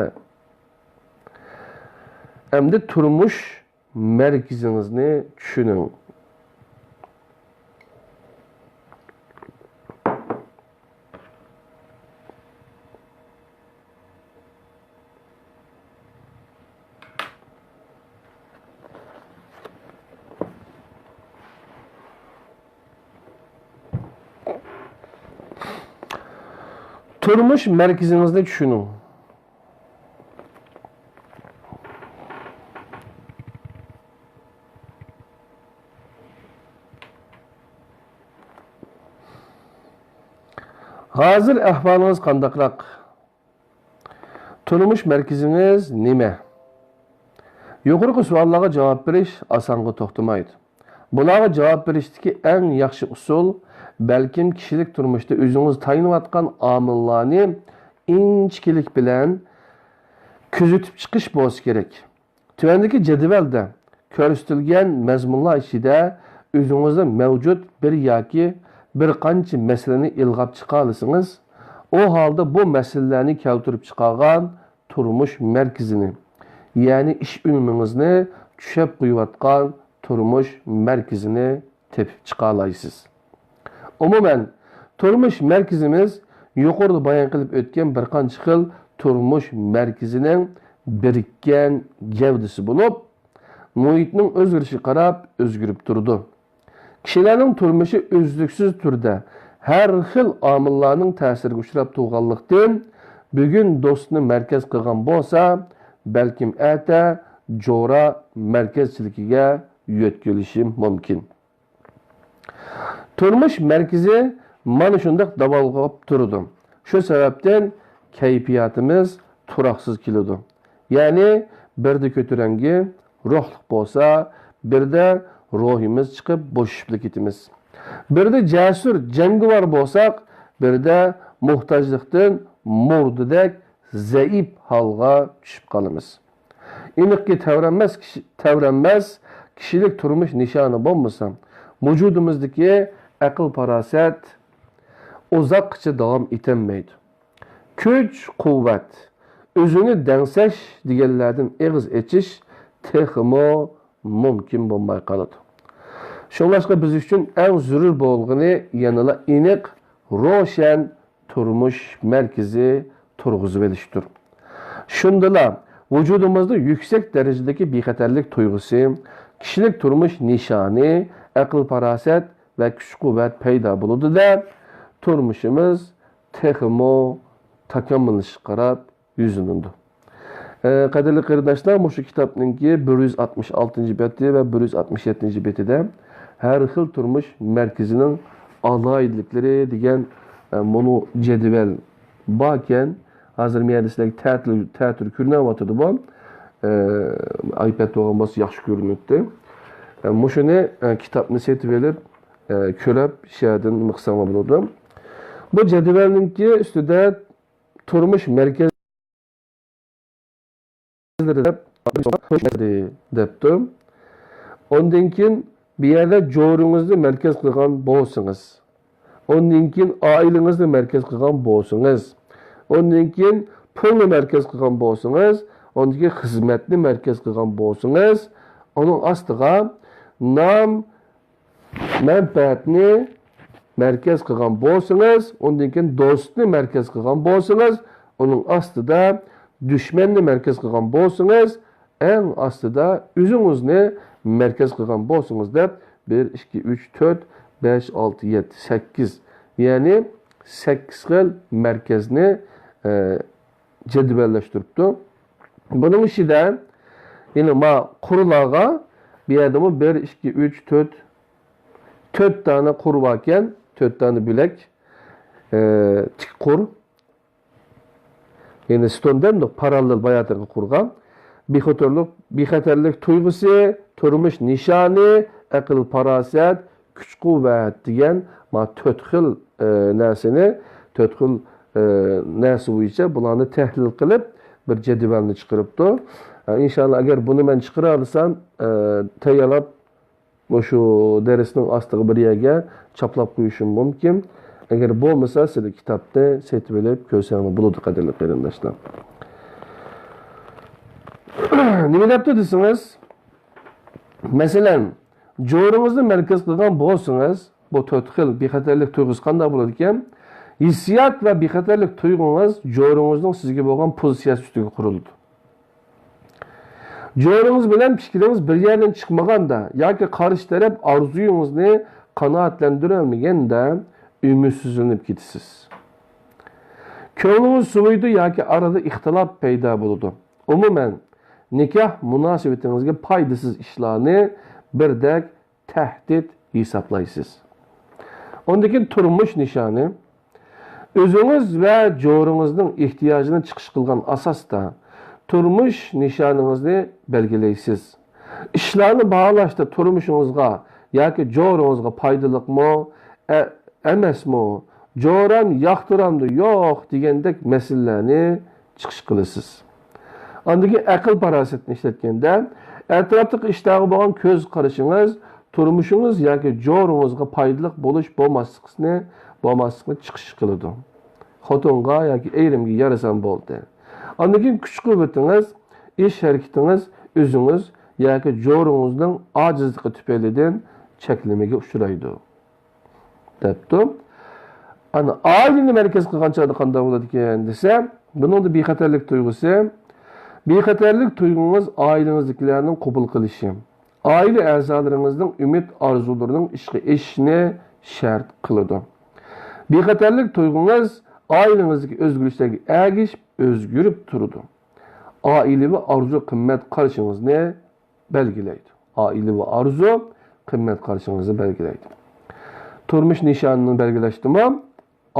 ئەمدى تۇرمۇش مەركىزىڭىزنى چۈشىنىڭ. تۇرمۇش مەركىزىڭىزنى چۈشىنىڭ. ھازىر ئەھۋالىڭىز قانداقراق؟ تۇرمۇش مەركىزىڭىز نېمە؟ يۇقىرىقى سوئاللارغا جاۋاب بېرىش ئاسانغا توختىمايدۇ. بۇلارغا جاۋاب بېرىشتىكى ئەڭ ياخشى ئۇسۇل، بەلكىم كىشىلىك تۇرمۇشتا ئۆزىڭىز تايىنىۋاتقان ئامىللارنى ئىنچىكىلىك بىلەن كۆزىتىپ چىقىش بولسا كېرەك. تۆۋەندىكى جەدۋەلدە كۆرسىتىلگەن مەزمۇنلار ئىچىدە ئۆزىڭىزدە مەۋجۇت بىر ياكى بىر قانچە مەسىلىنى ئىلغاپ چىقالىسىڭىز، ئۇ ھالدا بۇ مەسىلىلەرنى كەلتۈرۈپ چىقارغان تۇرمۇش مەركىزىنى، يەنى ئىش ئۈنۈمىڭىزنى چۈشەپ قويۇۋاتقان تۇرمۇش مەركىزىنى تېپىپ چىقالايسىز. ئومۇمەن، تۇرمۇش مەركىزىمىز يۇقىرىدا بايان قىلىپ ئۆتكەن بىر قانچە خىل تۇرمۇش مەركىزىنىڭ بىرىككەن گەۋدىسى بولۇپ، مۇھىتنىڭ ئۆزگىرىشىگە قاراپ ئۆزگىرىپ تۇرىدۇ. كىشىلەرنىڭ تۇرمۇشى ئۈزلۈكسىز تۈردە ھەر خىل ئامىللارنىڭ تەسىرىگە ئۇچراپ تۇرغانلىقتىن، بۈگۈن دوستنى مەركەز قىلغان بولسا، بەلكىم ئەتە جورا مەركەزچىلىكىگە يۆتكىلىشى مۇمكىن. تۇرمۇش مەركىزى مانا شۇنداق داۋالغاپ تۇرىدۇ. شۇ سەۋەبتىن كەيپىياتىمىز تۇراقسىز كېلىدۇ. يەنى بىردە كۆتۈرەڭگۈ روھلۇق بولسا، بىردە روھىمىز چىقىپ بوشىشىپلا كېتىمىز. بىردە جەسۇر جەڭگىۋار بولساق، بىردە موھتاجلىقتىن مۇردىدەك زەئىپ ھالغا چۈشۈپ قالىمىز. ئېنىقكى، تەۋرەنمەس كىشى، تەۋرەنمەس كىشىلىك تۇرمۇش نىشانى بولمىسا، ۋۇجۇدىمىزدىكى ئەقىل-پاراسەت ئۇزاققىچە داۋام ئېتەلمەيدۇ. كۈچ-قۇۋۋەت، ئۆزىنى دەڭسەش دېگەنلەردىن ئېغىز ئېچىش تېخىمۇ مۇمكىن بولماي قالىدۇ. شۇڭلاشقا بىز ئۈچۈن ئەڭ زۆرۈر بولغىنى يەنىلا ئېنىق، روشەن تۇرمۇش مەركىزى تۇرغۇزۇۋېلىشتۇر. شۇندىلا ۋۇجۇدىمىزدا يۈكسەك دەرىجىدىكى بىخەتەرلىك تۇيغۇسى، كىشىلىك تۇرمۇش نىشانى، ئەقىل-پاراسەت ۋە كۈچ-قۇۋۋەت پەيدا بولىدۇ-دە، تۇرمۇشىمىز تېخىمۇ تاكامۇللىشىشقا قاراپ يۈزلىنىدۇ. ئە، قەدىرلىك قېرىنداشلار، مۇشۇ كىتابنىڭكى بىر يۈز ئاتمىش ئالتىنچى بېتى ۋە بىر يۈز ئاتمىش يەتتىنچى بېتىدە ھەر خىل تۇرمۇش مەركىزىنىڭ ئالاھىدىلىكلىرى دېگەن، ئە، مۇنۇ جەدۋەل باركەن. ھازىر مەن سىلەرگە تەتۈر، تەتۈر كۆرۈنۈۋاتىدۇ بۇ. ئە، ئايپەد بولغان بولسا ياخشى كۆرۈنەتتى. ئە، مۇشۇنى، ئە، كىتابنى سېتىۋېلىپ، ئە، كۆرۈپ، شۇ يەردىن ئوقۇساڭلار بولىدۇ. بۇ جەدۋەلنىڭكى ئۈستىدە تۇرمۇش مەركەزلىرى دەپ، دەپتۇ. ئۇندىن كېيىن بۇ يەردە جورىڭىزنى مەركەز قىلغان بولسىڭىز، ئۇندىن كېيىن ئائىلىڭىزنى مەركەز قىلغان بولسىڭىز، ئۇندىن كېيىن پۇلنى مەركەز قىلغان بولسىڭىز، ئۇندىن كېيىن خىزمەتنى مەركەز قىلغان بولسىڭىز، ئۇنىڭ ئاستىغا نام، مەنپەئەتنى مەركەز قىلغان بولسىڭىز، ئۇندىن كېيىن دوستنى مەركەز قىلغان بولسىڭىز، ئۇنىڭ ئاستىدا دۈشمەننى مەركەز قىلغان بولسىڭىز، ئەڭ ئاستىدا ئۆزىڭىزنى مەركەز قىلغان بولسىڭىز دەپ، بىر، ئىككى، ئۈچ، تۆت، بەش، ئالتە، يەتتە، سەككىز، يەنى سەككىز خىل مەركەزنى، ئە، جەدۋەللەشتۈرۈپتۇ. بۇنىڭ ئىچىدە يەنە ما قۇرلارغا بۇ يەردىمۇ بىر، ئىككى، ئۈچ، تۆت، تۆت دانە قۇر باركەن، تۆت دانە بۆلەك، ئە، تىك قۇر. يەنى ستون دەمدۇق، پاراللېل باياتىقى قۇرغا. بىخەتەرلىك، بىخەتەرلىك تۇيغۇسى، تۇرمۇش نىشانى، ئەقىل-پاراسەت، كۈچ-قۇۋۋەت دېگەن ما تۆت خىل، ئە، نەرسىنى، تۆت خىل، ئە، نەرسە بويىچە بۇلارنى تەھلىل قىلىپ، بىر جەدۋەلنى چىقىرىپتۇ. ئە، ئىنشاللا، ئەگەر بۇنى مەن چىقىرالىسام، ئە، تەييارلاپ، مۇشۇ دەرسنىڭ ئاستىغا بىر يەرگە چاپلاپ قويۇشۇم مۇمكىن. ئەگەر بولمىسا، سىلەر كىتابنى سېتىۋېلىپ كۆرسەڭلار بولىدۇ، قەدىرلىك قېرىنداشلار. نېمە دەپتۇ دېسىڭىز، مەسىلەن، جورىڭىزنى مەركەز قىلغان بولسىڭىز، بۇ تۆت خىل بىخەتەرلىك تۇيغۇسى قانداق بولىدىكەن؟ ھېسسىيات ۋە بىخەتەرلىك تۇيغۇڭىز جورىڭىزنىڭ سىزگە بولغان پوزىتسىيەسى ئۈستىگە قۇرۇلىدۇ. جورىڭىز بىلەن پىكرىڭىز بىر يەردىن چىقمىغاندا ياكى قارشى تەرەپ ئارزۇيىڭىزنى قانائەتلەندۈرەلمىگەندە ئۈمىدسىزلىنىپ كېتىسىز. كۆڭلىڭىز سوۋۇيدۇ ياكى ئارىدا ئىختىلاپ پەيدا بولىدۇ. ئومۇمەن، نىكاھ مۇناسىۋىتىڭىزگە پايدىسىز ئىشلارنى بىردەك تەھدىت ھېسابلايسىز. ئۇندىن كېيىن تۇرمۇش نىشانى. ئۆزىڭىز ۋە جورىڭىزنىڭ ئېھتىياجىنى چىقىش قىلغان ئاساستا تۇرمۇش نىشانىڭىزنى بەلگىلەيسىز. ئىشلارنى باھالاشتا تۇرمۇشىڭىزغا ياكى جورىڭىزغا پايدىلىقمۇ، ئە-، ئەمەسمۇ، جورام ياقتۇرامدۇ يوق دېگەندەك مەسىلىلەرنى چىقىش قىلىسىز. ئاندىن كېيىن ئەقىل-پاراسەتنى ئىشلەتكەندە، ئەتراپتىكى ئىشلارغا بولغان كۆز قارىشىڭىز تۇرمۇشىڭىز ياكى جورىڭىزغا پايدىلىق بولۇش بولماسلىقنى، بولماسلىقنى چىقىش قىلىدۇ. خوتۇنغا ياكى ئېرىمگە يارىسام بولدى. ئاندىن كېيىن كۈچ-قۇۋۋىتىڭىز، ئىش-ھەرىكىتىڭىز ئۆزىڭىز ياكى جورىڭىزنىڭ ئاجىزلىقى تۈپەيلىدىن چەكلىمىگە ئۇچرايدۇ، دەپتۇ. ئانا، ئائىلىنى مەركەز قىلغان چاغدا قانداق بولىدىكەن دېسە، بۇنىڭدا بىخەتەرلىك تۇيغۇسى، بىخەتەرلىك تۇيغۇڭىز ئائىلىڭىزدىكىلەرنىڭ قوبۇل قىلىشى، ئائىلە ئەزالىرىڭىزنىڭ ئۈمىد ئارزۇلىرىنىڭ ئىشقا ئېشىشىنى شەرت قىلىدۇ. بىخەتەرلىك تۇيغۇڭىز ئائىلىڭىزدىكى ئۆزگىرىشلەرگە ئەگىشىپ ئۆزگىرىپ تۇرىدۇ. ئائىلىۋى ئارزۇ قىممەت قارىشىڭىزنى بەلگىلەيدۇ. ئائىلىۋى ئارزۇ قىممەت قارىشىڭىزنى بەلگىلەيدۇ. تۇرمۇش نىشانىنى بەلگىلەشتىمۇ،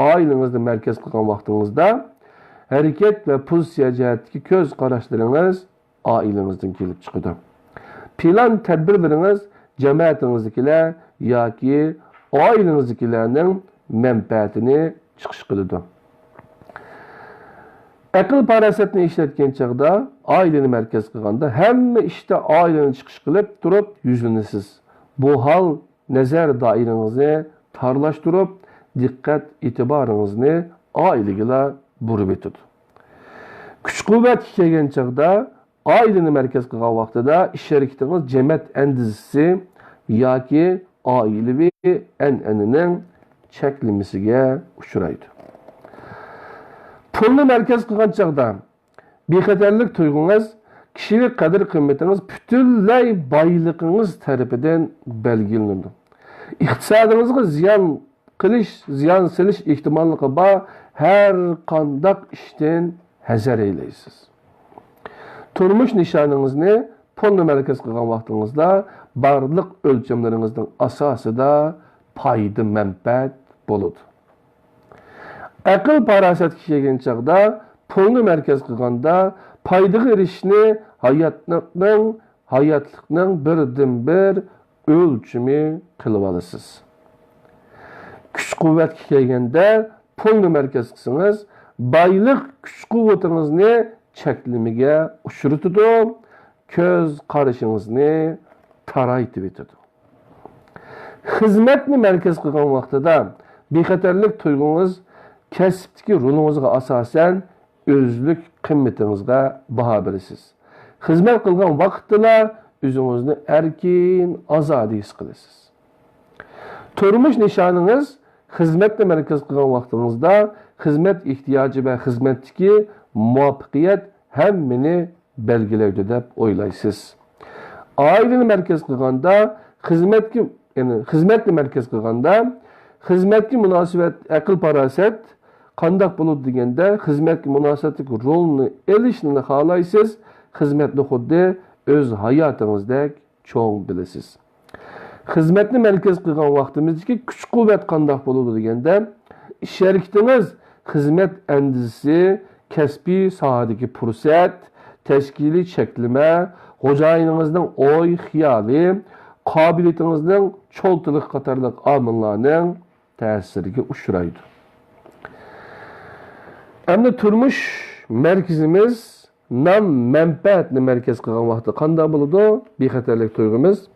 ئائىلىڭىزنى مەركەز قىلغان ۋاقتىڭىزدا ھەرىكەت ۋە پوزىتسىيە جەھەتتىكى كۆز قاراشلىرىڭىز ئائىلىڭىزدىن كېلىپ چىقىدۇ. پىلان تەدبىرلىرىڭىز جەمەتىڭىزدىكىلەر ياكى ئائىلىڭىزدىكىلەرنىڭ مەنپەئەتىنى چىقىش قىلىدۇ. ئەقىل-پاراسەتنى ئىشلەتكەن چاغدا، ئائىلىنى مەركەز قىلغاندا، ھەممە ئىشتا ئائىلىنى چىقىش قىلىپ تۇرۇپ يۈزلىنىسىز. بۇ ھال نەزەر دائىرىڭىزنى تارلاشتۇرۇپ، دىققەت ئېتىبارىڭىزنى ئائىلىگىلا بۇرۇۋېتىدۇ. كۈچ-قۇۋۋەتكە كەلگەن چاغدا، ئائىلىنى مەركەز قىلغان ۋاقتىدا ئىش-ھەرىكىتىڭىز جەمەت ئەندىزىسى ياكى ئائىلىۋى ئەنئەنىنىڭ چەكلىمىسىگە ئۇچرايدۇ. پۇلنى مەركەز قىلغان چاغدا، بىخەتەرلىك تۇيغۇڭىز، كىشىلىك قەدىر-قىممىتىڭىز پۈتۈنلەي بايلىقىڭىز تەرىپىدىن بەلگىلىنىدۇ. ئىقتىسادىڭىزغا زىيان قىلىش، زىيان سېلىش ئېھتىماللىقى بار ھەر قانداق ئىشتىن ھەزەر ئەيلەيسىز. تۇرمۇش نىشانىڭىزنى پۇلنى مەركەز قىلغان ۋاقتىڭىزدا بارلىق ئۆلچەملىرىڭىزنىڭ ئاساسىدا پايدا-مەنپەئەت بولىدۇ. ئەقىل-پاراسەتكە كەلگەن چاغدا پۇلنى مەركەز قىلغاندا پايدىغا ئېرىشىشنى ھاياتلىقنىڭ، ھاياتلىقنىڭ بىردىنبىر ئۆلچىمى قىلىۋالىسىز. كۈچ-قۇۋۋەتكە كەلگەندە پۇلنى مەركەز قىلسىڭىز، بايلىق كۈچ-قۇۋۋىتىڭىزنى چەكلىمىگە ئۇچرىتىدۇ، كۆز قارىشىڭىزنى تارايتىۋېتىدۇ. خىزمەتنى مەركەز قىلغان ۋاقتىدا بىخەتەرلىك تۇيغۇڭىز كەسىپتىكى رولىڭىزغا ئاساسەن ئۆزلۈك قىممىتىڭىزگە باھا بېرىسىز. خىزمەت قىلغان ۋاقىتتىلا ئۆزىڭىزنى ئەركىن، ئازادە ھېس قىلىسىز. تۇرمۇش نىشانىڭىز خىزمەتنى مەركەز قىلغان ۋاقتىڭىزدا خىزمەت ئېھتىياجى ۋە خىزمەتتىكى مۇۋەپپەقىيەت ھەممىنى بەلگىلەيدۇ دەپ ئويلايسىز. ئائىلىنى مەركەز قىلغاندا، خىزمەتكە، يەنى خىزمەتنى مەركەز قىلغاندا، خىزمەتكە مۇناسىۋەت، ئەقىل-پاراسەت قانداق بولىدۇ دېگەندە، خىزمەتكە مۇناسىۋەتلىك رولنى ئېلىشنى خالايسىز، خىزمەتنى خۇددى ئۆز ھاياتىڭىزدەك چوڭ بىلىسىز. خىزمەتنى مەركەز قىلغان ۋاقتىمىزدىكى كۈچ-قۇۋۋەت قانداق بولىدۇ دېگەندە، ئىش-ھەرىكىتىڭىز، خىزمەت ئەندىزىسى، كەسپىي ساھەدىكى پۇرسەت، تەشكىلىي چەكلىمە، خوجايىنىڭىزنىڭ ئوي-خىيالى، قابىلىيىتىڭىزنىڭ چولتىلىقى قاتارلىق ئامىللارنىڭ تەسىرىگە ئۇچرايدۇ. ئەمدى تۇرمۇش مەركىزىمىز نام-مەنپەئەتنى مەركەز قىلغان ۋاقىتتا قانداق بولىدۇ؟ بىخەتەرلىك تۇيغۇمىز.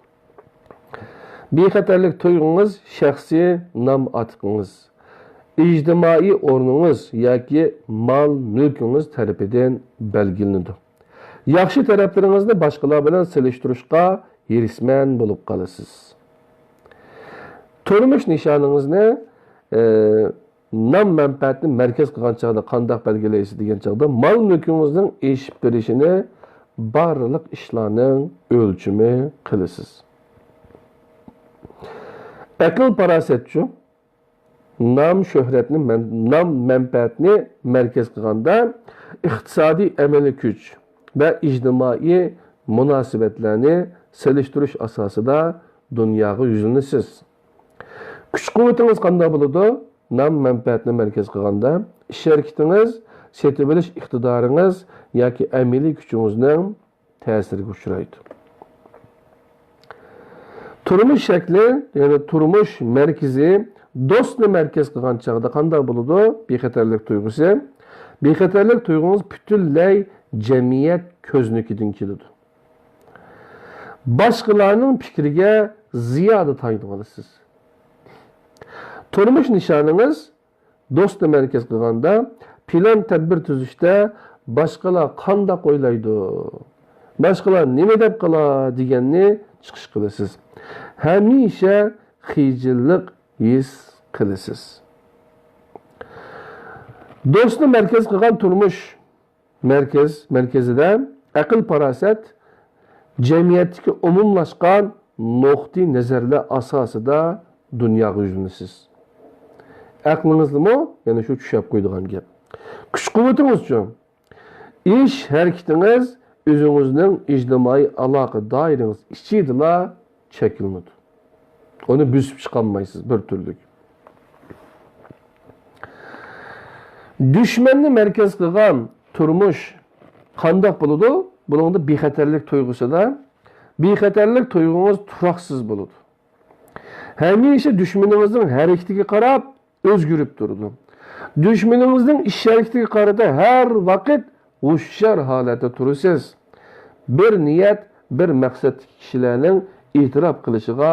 بىخەتەرلىك تۇيغۇڭىز شەخسىي نام-ئاتىقىڭىز، ئىجتىمائىي ئورنىڭىز ياكى مال-مۈلكىڭىز تەرىپىدىن بەلگىلىنىدۇ. ياخشى تەرەپلىرىڭىزنى باشقىلار بىلەن سېلىشتۇرۇشقا ھېرىسمەن بولۇپ قالىسىز. تۇرمۇش نىشانىڭىزنى، ئى، نام-مەنپەئەتنى مەركەز قىلغان چاغدا قانداق بەلگىلەيسىز دېگەن چاغدا، مال-مۈلكىڭىزنىڭ ئېشىپ بېرىشىنى بارلىق ئىشلارنىڭ ئۆلچىمى قىلىسىز. ئەقىل-پاراسەتچۇ؟ نام-شۆھرەتنى مەن-، نام-مەنپەئەتنى مەركەز قىلغاندا، ئىقتىسادىي ئەمەلىي كۈچ ۋە ئىجتىمائىي مۇناسىۋەتلەرنى سېلىشتۇرۇش ئاساسىدا دۇنياغا يۈزلىنىسىز. كۈچ-قۇۋۋىتىڭىز قانداق بولىدۇ؟ نام-مەنپەئەتنى مەركەز قىلغاندا، ئىش-ھەرىكىتىڭىز، سېتىۋېلىش ئىقتىدارىڭىز ياكى ئەمەلىي كۈچىڭىزنىڭ تەسىرىگە ئۇچرايدۇ. تۇرمۇش شەكلى، يەنى تۇرمۇش مەركىزى دوستنى مەركەز قىلغان چاغدا قانداق بولىدۇ؟ بىخەتەرلىك تۇيغۇسى. بىخەتەرلىك تۇيغۇڭىز پۈتۈنلەي جەمئىيەت كۆزنىكىدىن كېلىدۇ. باشقىلارنىڭ پىكرىگە زىيادە تايىنىۋالىسىز. تۇرمۇش نىشانىڭىز دوستنى مەركەز قىلغاندا، پىلان تەدبىر تۈزۈشتە باشقىلار قانداق ئويلايدۇ، باشقىلار نېمە دەپ قالا دېگەننى چىقىش قىلىسىز. ھەمىشە خىجىللىق ھېس قىلىسىز. دوستنى مەركەز قىلغان تۇرمۇش مەركەز، مەركىزىدە ئەقىل-پاراسەت جەمئىيەتتىكى ئومۇملاشقان نۇقتىئىنەزەرلەر ئاساسىدا دۇنياغا يۈزلىنىسىز. ئەقلىڭىزنىمۇ يەنە شۇ چۈشەپ قويىدىغان گەپ. كۈچ-قۇۋۋىتىڭىزچۇ؟ ئىش-ھەرىكىتىڭىز ئۆزىڭىزنىڭ ئىجتىمائىي ئالاقە دائىرىڭىز ئىچىدىلا چەكلىنىدۇ. ئۇنى بۆسۈپ چىقالمايسىز بىر تۈرلۈك. دۈشمەننى مەركەز قىلغان تۇرمۇش قانداق بولىدۇ؟ بۇنىڭدا بىخەتەرلىك تۇيغۇسىدا، بىخەتەرلىك تۇيغۇڭىز تۇراقسىز بولىدۇ. ھەمىشە دۈشمىنىڭىزنىڭ ھەرىكىتىگە قاراپ ئۆزگىرىپ تۇرىدۇ. دۈشمىنىڭىزنىڭ ئىش ھەرىكىتىگە قارىتا ھەر ۋاقىت ھوشيار ھالەتتە تۇرىسىز. بىر نىيەت، بىر مەقسەتتىكى كىشىلەرنىڭ ئېتىراپ قىلىشىغا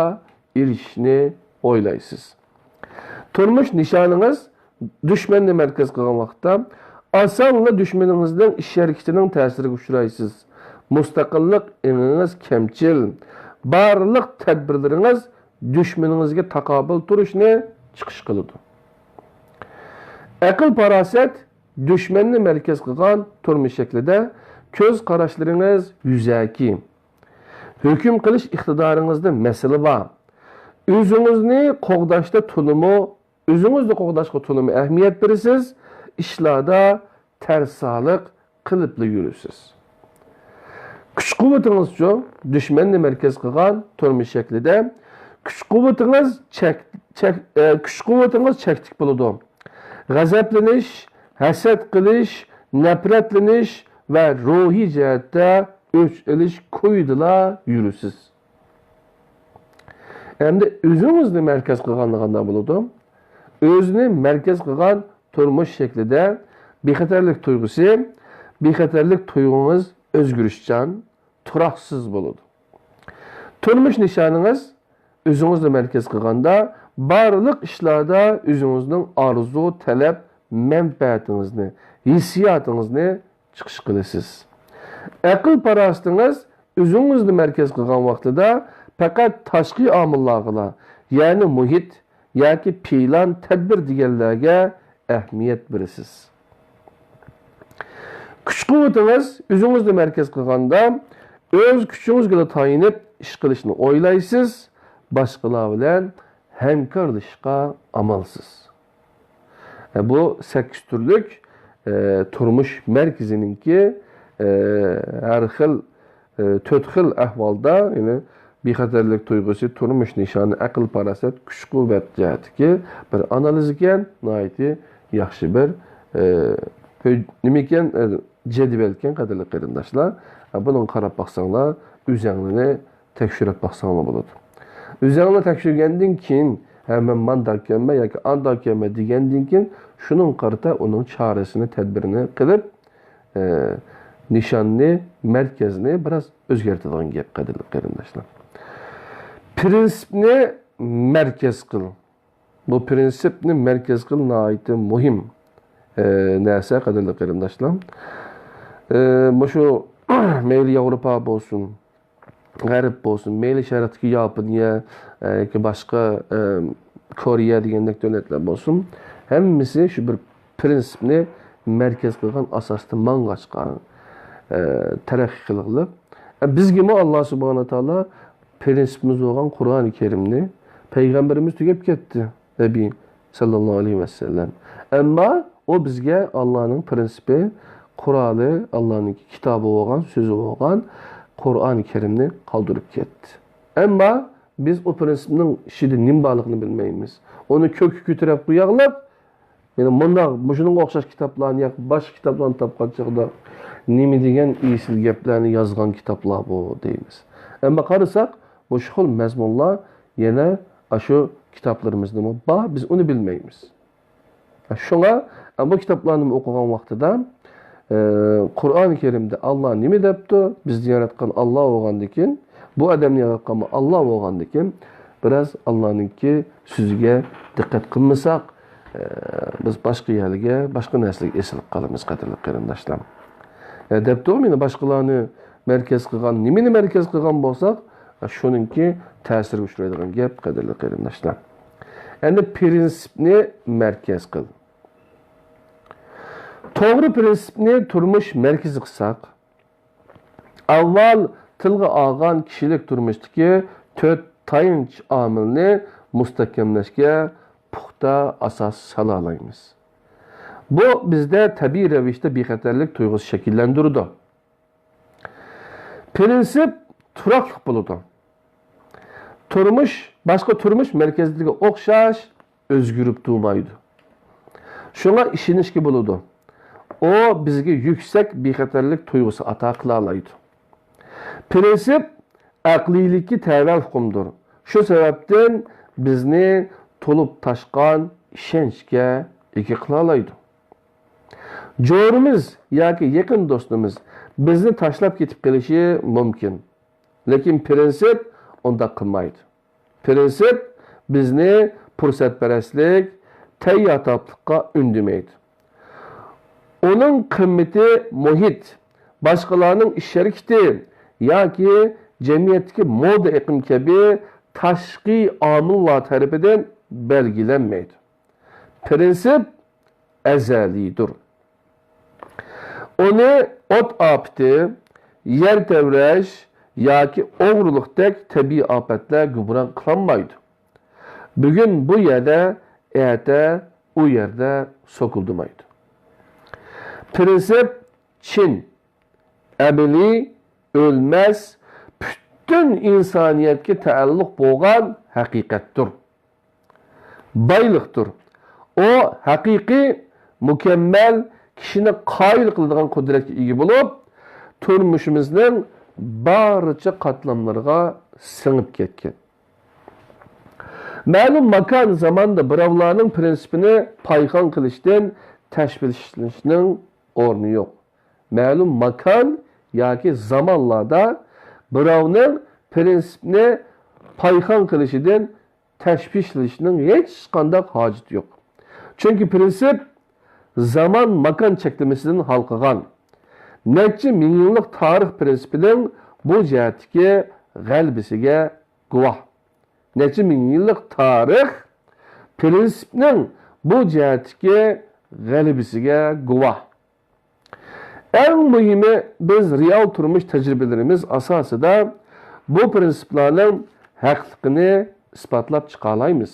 ئېرىشىشنى ئويلايسىز. تۇرمۇش نىشانىڭىز دۈشمەننى مەركەز قىلغان ۋاقىتتا، ئاسانلا دۈشمىنىڭىزنىڭ ئىش ھەرىكىتىنىڭ تەسىرىگە ئۇچرايسىز. مۇستەقىللىق ئېڭىڭىز كەمچىل. بارلىق تەدبىرلىرىڭىز دۈشمىنىڭىزگە تاقابىل تۇرۇشنى چىقىش قىلىدۇ. ئەقىل-پاراسەت دۈشمەننى مەركەز قىلغان تۇرمۇش شەكلىدە كۆز قاراشلىرىڭىز يۈزەكى. ھۆكۈم قىلىش ئىقتىدارىڭىزدا مەسىلە بار. ئۆزىڭىزنى قوغداشتا تولىمۇ، ئۆزىڭىزنى قوغداشقا تولىمۇ ئەھمىيەت بېرىسىز، ئىشلاردا تەرسالىق قىلىپلا يۈرىسىز. كۈچ-قۇۋۋىتىڭىزچۇ؟ دۈشمەننى مەركەز قىلغان تۇرمۇش شەكلىدە كۈچ-قۇۋۋىتىڭىز چەك-، چەك-، ئە، كۈچ-قۇۋۋىتىڭىز چەكلىك بولىدۇ. غەزەپلىنىش، ھەسەت قىلىش، نەپرەتلىنىش ۋە روھىي جەھەتتە ئۆچ ئېلىش كويىدىلا يۈرىسىز. ئەمدى ئۆزىڭىزنى مەركەز قىلغاندا قانداق بولىدۇ؟ ئۆزىنى مەركەز قىلغان تۇرمۇش شەكلىدە بىخەتەرلىك تۇيغۇسى، بىخەتەرلىك تۇيغۇڭىز ئۆزگىرىشچان، تۇراقسىز بولىدۇ. تۇرمۇش نىشانىڭىز ئۆزىڭىزنى مەركەز قىلغاندا، بارلىق ئىشلاردا ئۆزىڭىزنىڭ ئارزۇ، تەلەپ، مەنپەئەتىڭىزنى، ھېسسىياتىڭىزنى چىقىش قىلىسىز. ئەقىل-پاراسىتىڭىز ئۆزىڭىزنى مەركەز قىلغان ۋاقتىدا پەقەت تاشقى ئامىللارغىلا، يەنى مۇھىت ياكى پىلان، تەدبىر دېگەنلەرگە ئەھمىيەت بېرىسىز. كۈچ-قۇۋۋىتىڭىز ئۆزىڭىزنى مەركەز قىلغاندا، ئۆز كۈچىڭىزگىلا تايىنىپ ئىش قىلىشنى ئويلايسىز، باشقىلار بىلەن ھەمكارلىشىشقا ئامالسىز. ئە، بۇ سەككىز تۈرلۈك، ئە، تۇرمۇش مەركىزىنىڭكى، ئە، ھەر خىل، ئە، تۆت خىل ئەھۋالدا، يەنى بىخەتەرلىك تۇيغۇسى، تۇرمۇش نىشانى، ئەقىل-پاراسەت، كۈچ-قۇۋۋەت جەھەتتىكى بىر ئانالىز ئىكەن، ناھايىتى ياخشى بىر، ئە، نېمە ئىكەن، ئە، جەدۋەل ئىكەن، قەدىرلىك قېرىنداشلار. ئە، بۇنىڭغا قاراپ باقساڭلار، ئۆزەڭلارنى تەكشۈرۈپ باقساڭلار بولىدۇ. ئۆزەڭلار تەكشۈرگەندىن كېيىن، ھە، مەن مانداق ئىكەنمەن ياكى ئانداق ئىكەنمەن دېگەندىن كېيىن، شۇنىڭغا قارىتا ئۇنىڭ چارىسىنى، تەدبىرىنى قىلىپ، ئە، نىشاننى، مەركەزنى بىراز ئۆزگەرتىدىغان گەپ، قەدىرلىك قېرىنداشلار. پىرىنسىپنى مەركەز قىل. بۇ پىرىنسىپنى مەركەز قىل ناھايىتى مۇھىم، ئە، نەرسە، قەدىرلىك قېرىنداشلار. ئە، مۇشۇ مەيلى ياۋروپا بولسۇن، غەرب بولسۇن، مەيلى شەرقتىكى ياپونىيە، ئە، ياكى باشقا، ئە، كورېيە دېگەندەك دۆلەتلەر بولسۇن، ھەممىسى شۇ بىر پىرىنسىپنى مەركەز قىلغان ئاساستا ماڭغاچقا، ئە، تەرەققىي قىلغىلى. ئە، بىزگىمۇ ئاللا سۇبھانە تائالا پىرىنسىپىمىز بولغان قۇرئانى كەرىمنى، پەيغەمبىرىمىز تۈگەپ كەتتى، نەبىي سەللەللاھۇ ئەلەيھى ۋەسەللەم. ئەمما ئۇ بىزگە ئاللانىڭ پىرىنسىپى، قورالى، ئاللانىڭ كىتابى بولغان، سۆزى بولغان قۇرئانى كەرىمنى قالدۇرۇپ كەتتى. ئەمما بىز ئۇ پىرىنسىپنىڭ ئىچىدە نېمە بارلىقىنى بىلمەيمىز. ئۇنى كۆككە كۆتۈرۈپ قوياغلىق، يەنە مۇنداق، مۇشۇنىڭغا ئوخشاش كىتابلارنى ياكى باشقا كىتابلارنى تاپقان چاغدا، نېمە دېگەن ئېسىل گەپلەرنى يازغان كىتابلار بۇ، دەيمىز. ئەمما قارىساق، مۇشۇ خىل مەزمۇنلار يەنە ئاشۇ كىتابلىرىمىزدىمۇ بار، بىز ئۇنى بىلمەيمىز. شۇڭا بۇ كىتابلارنى ئوقۇغان ۋاقتىدا، ئە، قۇرئان كەرىمدە ئاللا نېمە دەپتۇ، بىزنى ياراتقان ئاللا بولغاندىكىن، بۇ ئادەمنى ياراتقانمۇ ئاللا بولغاندىكىن، بىراز ئاللانىڭكى سۆزىگە دىققەت قىلمىساق، ئە، بىز باشقا يەرگە، باشقا نەرسىلەرگە ئېسىلىپ قالىمىز، قەدىرلىك قېرىنداشلار. ئە، دەپتۇ، مېنى باشقىلارنى مەركەز قىلغان، نېمىنى مەركەز قىلغان بولساق، شۇنىڭكى تەسىرىگە ئۇچرايدىغان گەپ، قەدىرلىك قېرىنداشلار. ئەمدى پىرىنسىپنى مەركەز قىل. توغرا پىرىنسىپنى تۇرمۇش مەركىزى قىلساق، ئاۋۋال تىلغا ئالغان كىشىلىك تۇرمۇشتىكى تۆت تايانچ ئامىلنى مۇستەھكەملەشكە پۇختا ئاساس سالالايمىز. بۇ بىزدە تەبىئىي رەۋىشتە بىخەتەرلىك تۇيغۇسى شەكىللەندۈرىدۇ. پىرىنسىپ تۇراقلىق بولىدۇ. تۇرمۇش، باشقا تۇرمۇش مەركەزلىرىگە ئوخشاش ئۆزگىرىپ تۇرمايدۇ. شۇڭا ئىشىنىشكە بولىدۇ. ئۇ بىزگە يۈكسەك بىخەتەرلىك تۇيغۇسى ئاتا قىلالايدۇ. پىرىنسىپ ئەقلىيلىككە تەۋە ئۇقۇمدۇر. شۇ سەۋەبتىن بىزنى تولۇپ تاشقان ئىشەنچكە ئىگە قىلالايدۇ. جورىمىز ياكى يېقىن دوستىمىز بىزنى تاشلاپ كېتىپ قېلىشى مۇمكىن. لېكىن پىرىنسىپ ئۇنداق قىلمايدۇ. پىرىنسىپ بىزنى پۇرسەتپەرەسلىك، تەييارتاپلىققا ئۈندىمەيدۇ. ئۇنىڭ قىممىتى مۇھىت، باشقىلارنىڭ ئىش-ھەرىكىتى ياكى جەمئىيەتتىكى مودا ئېقىم كەبى تاشقى ئامىللار تەرىپىدىن بەلگىلەنمەيدۇ. پىرىنسىپ ئەزەلىيدۇر. ئۇنى ئوت ئاپىتى، يەر تەۋرەش ياكى ئوغرىلىقتەك تەبىئىي ئاپەتلەر گۇمران قىلالمايدۇ. بۈگۈن بۇ يەردە، ئەتە ئۇ يەردە سوكۇلدىمايدۇ. پىرىنسىپ چىن، ئەمەلىي، ئۆلمەس، پۈتۈن ئىنسانىيەتكە تەئەللۇق بولغان ھەقىقەتتۇر. بايلىقتۇر. ئۇ ھەقىقىي، مۇكەممەل، كىشىنى قايىل قىلىدىغان قۇدرەتكە ئىگە بولۇپ، تۇرمۇشىمىزنىڭ بارچە قاتلاملىرىغا سىڭىپ كەتكەن. مەلۇم ماكان، زاماندا بىراۋلارنىڭ پىرىنسىپىنى پايخان قىلىشتىن تەشۋىشلىنىشنىڭ ئورنى يوق. مەلۇم ماكان ياكى زامانلاردا بىراۋنىڭ پىرىنسىپنى پايخان قىلىشىدىن تەشۋىشلىنىشنىڭ ھېچقانداق ھاجىتى يوق. چۈنكى پىرىنسىپ زامان-ماكان چەكلىمىسىدىن ھالقىغان. نەچچە مىڭ يىللىق تارىخ پىرىنسىپنىڭ بۇ جەھەتتىكى غەلىبىسىگە گۇۋاھ. نەچچە مىڭ يىللىق تارىخ پىرىنسىپنىڭ بۇ جەھەتتىكى غەلىبىسىگە گۇۋاھ. ئەڭ مۇھىمى، بىز رېئال تۇرمۇش تەجرىبىلىرىمىز ئاساسىدا بۇ پىرىنسىپلارنىڭ ھەقلىقىنى ئىسپاتلاپ چىقالايمىز.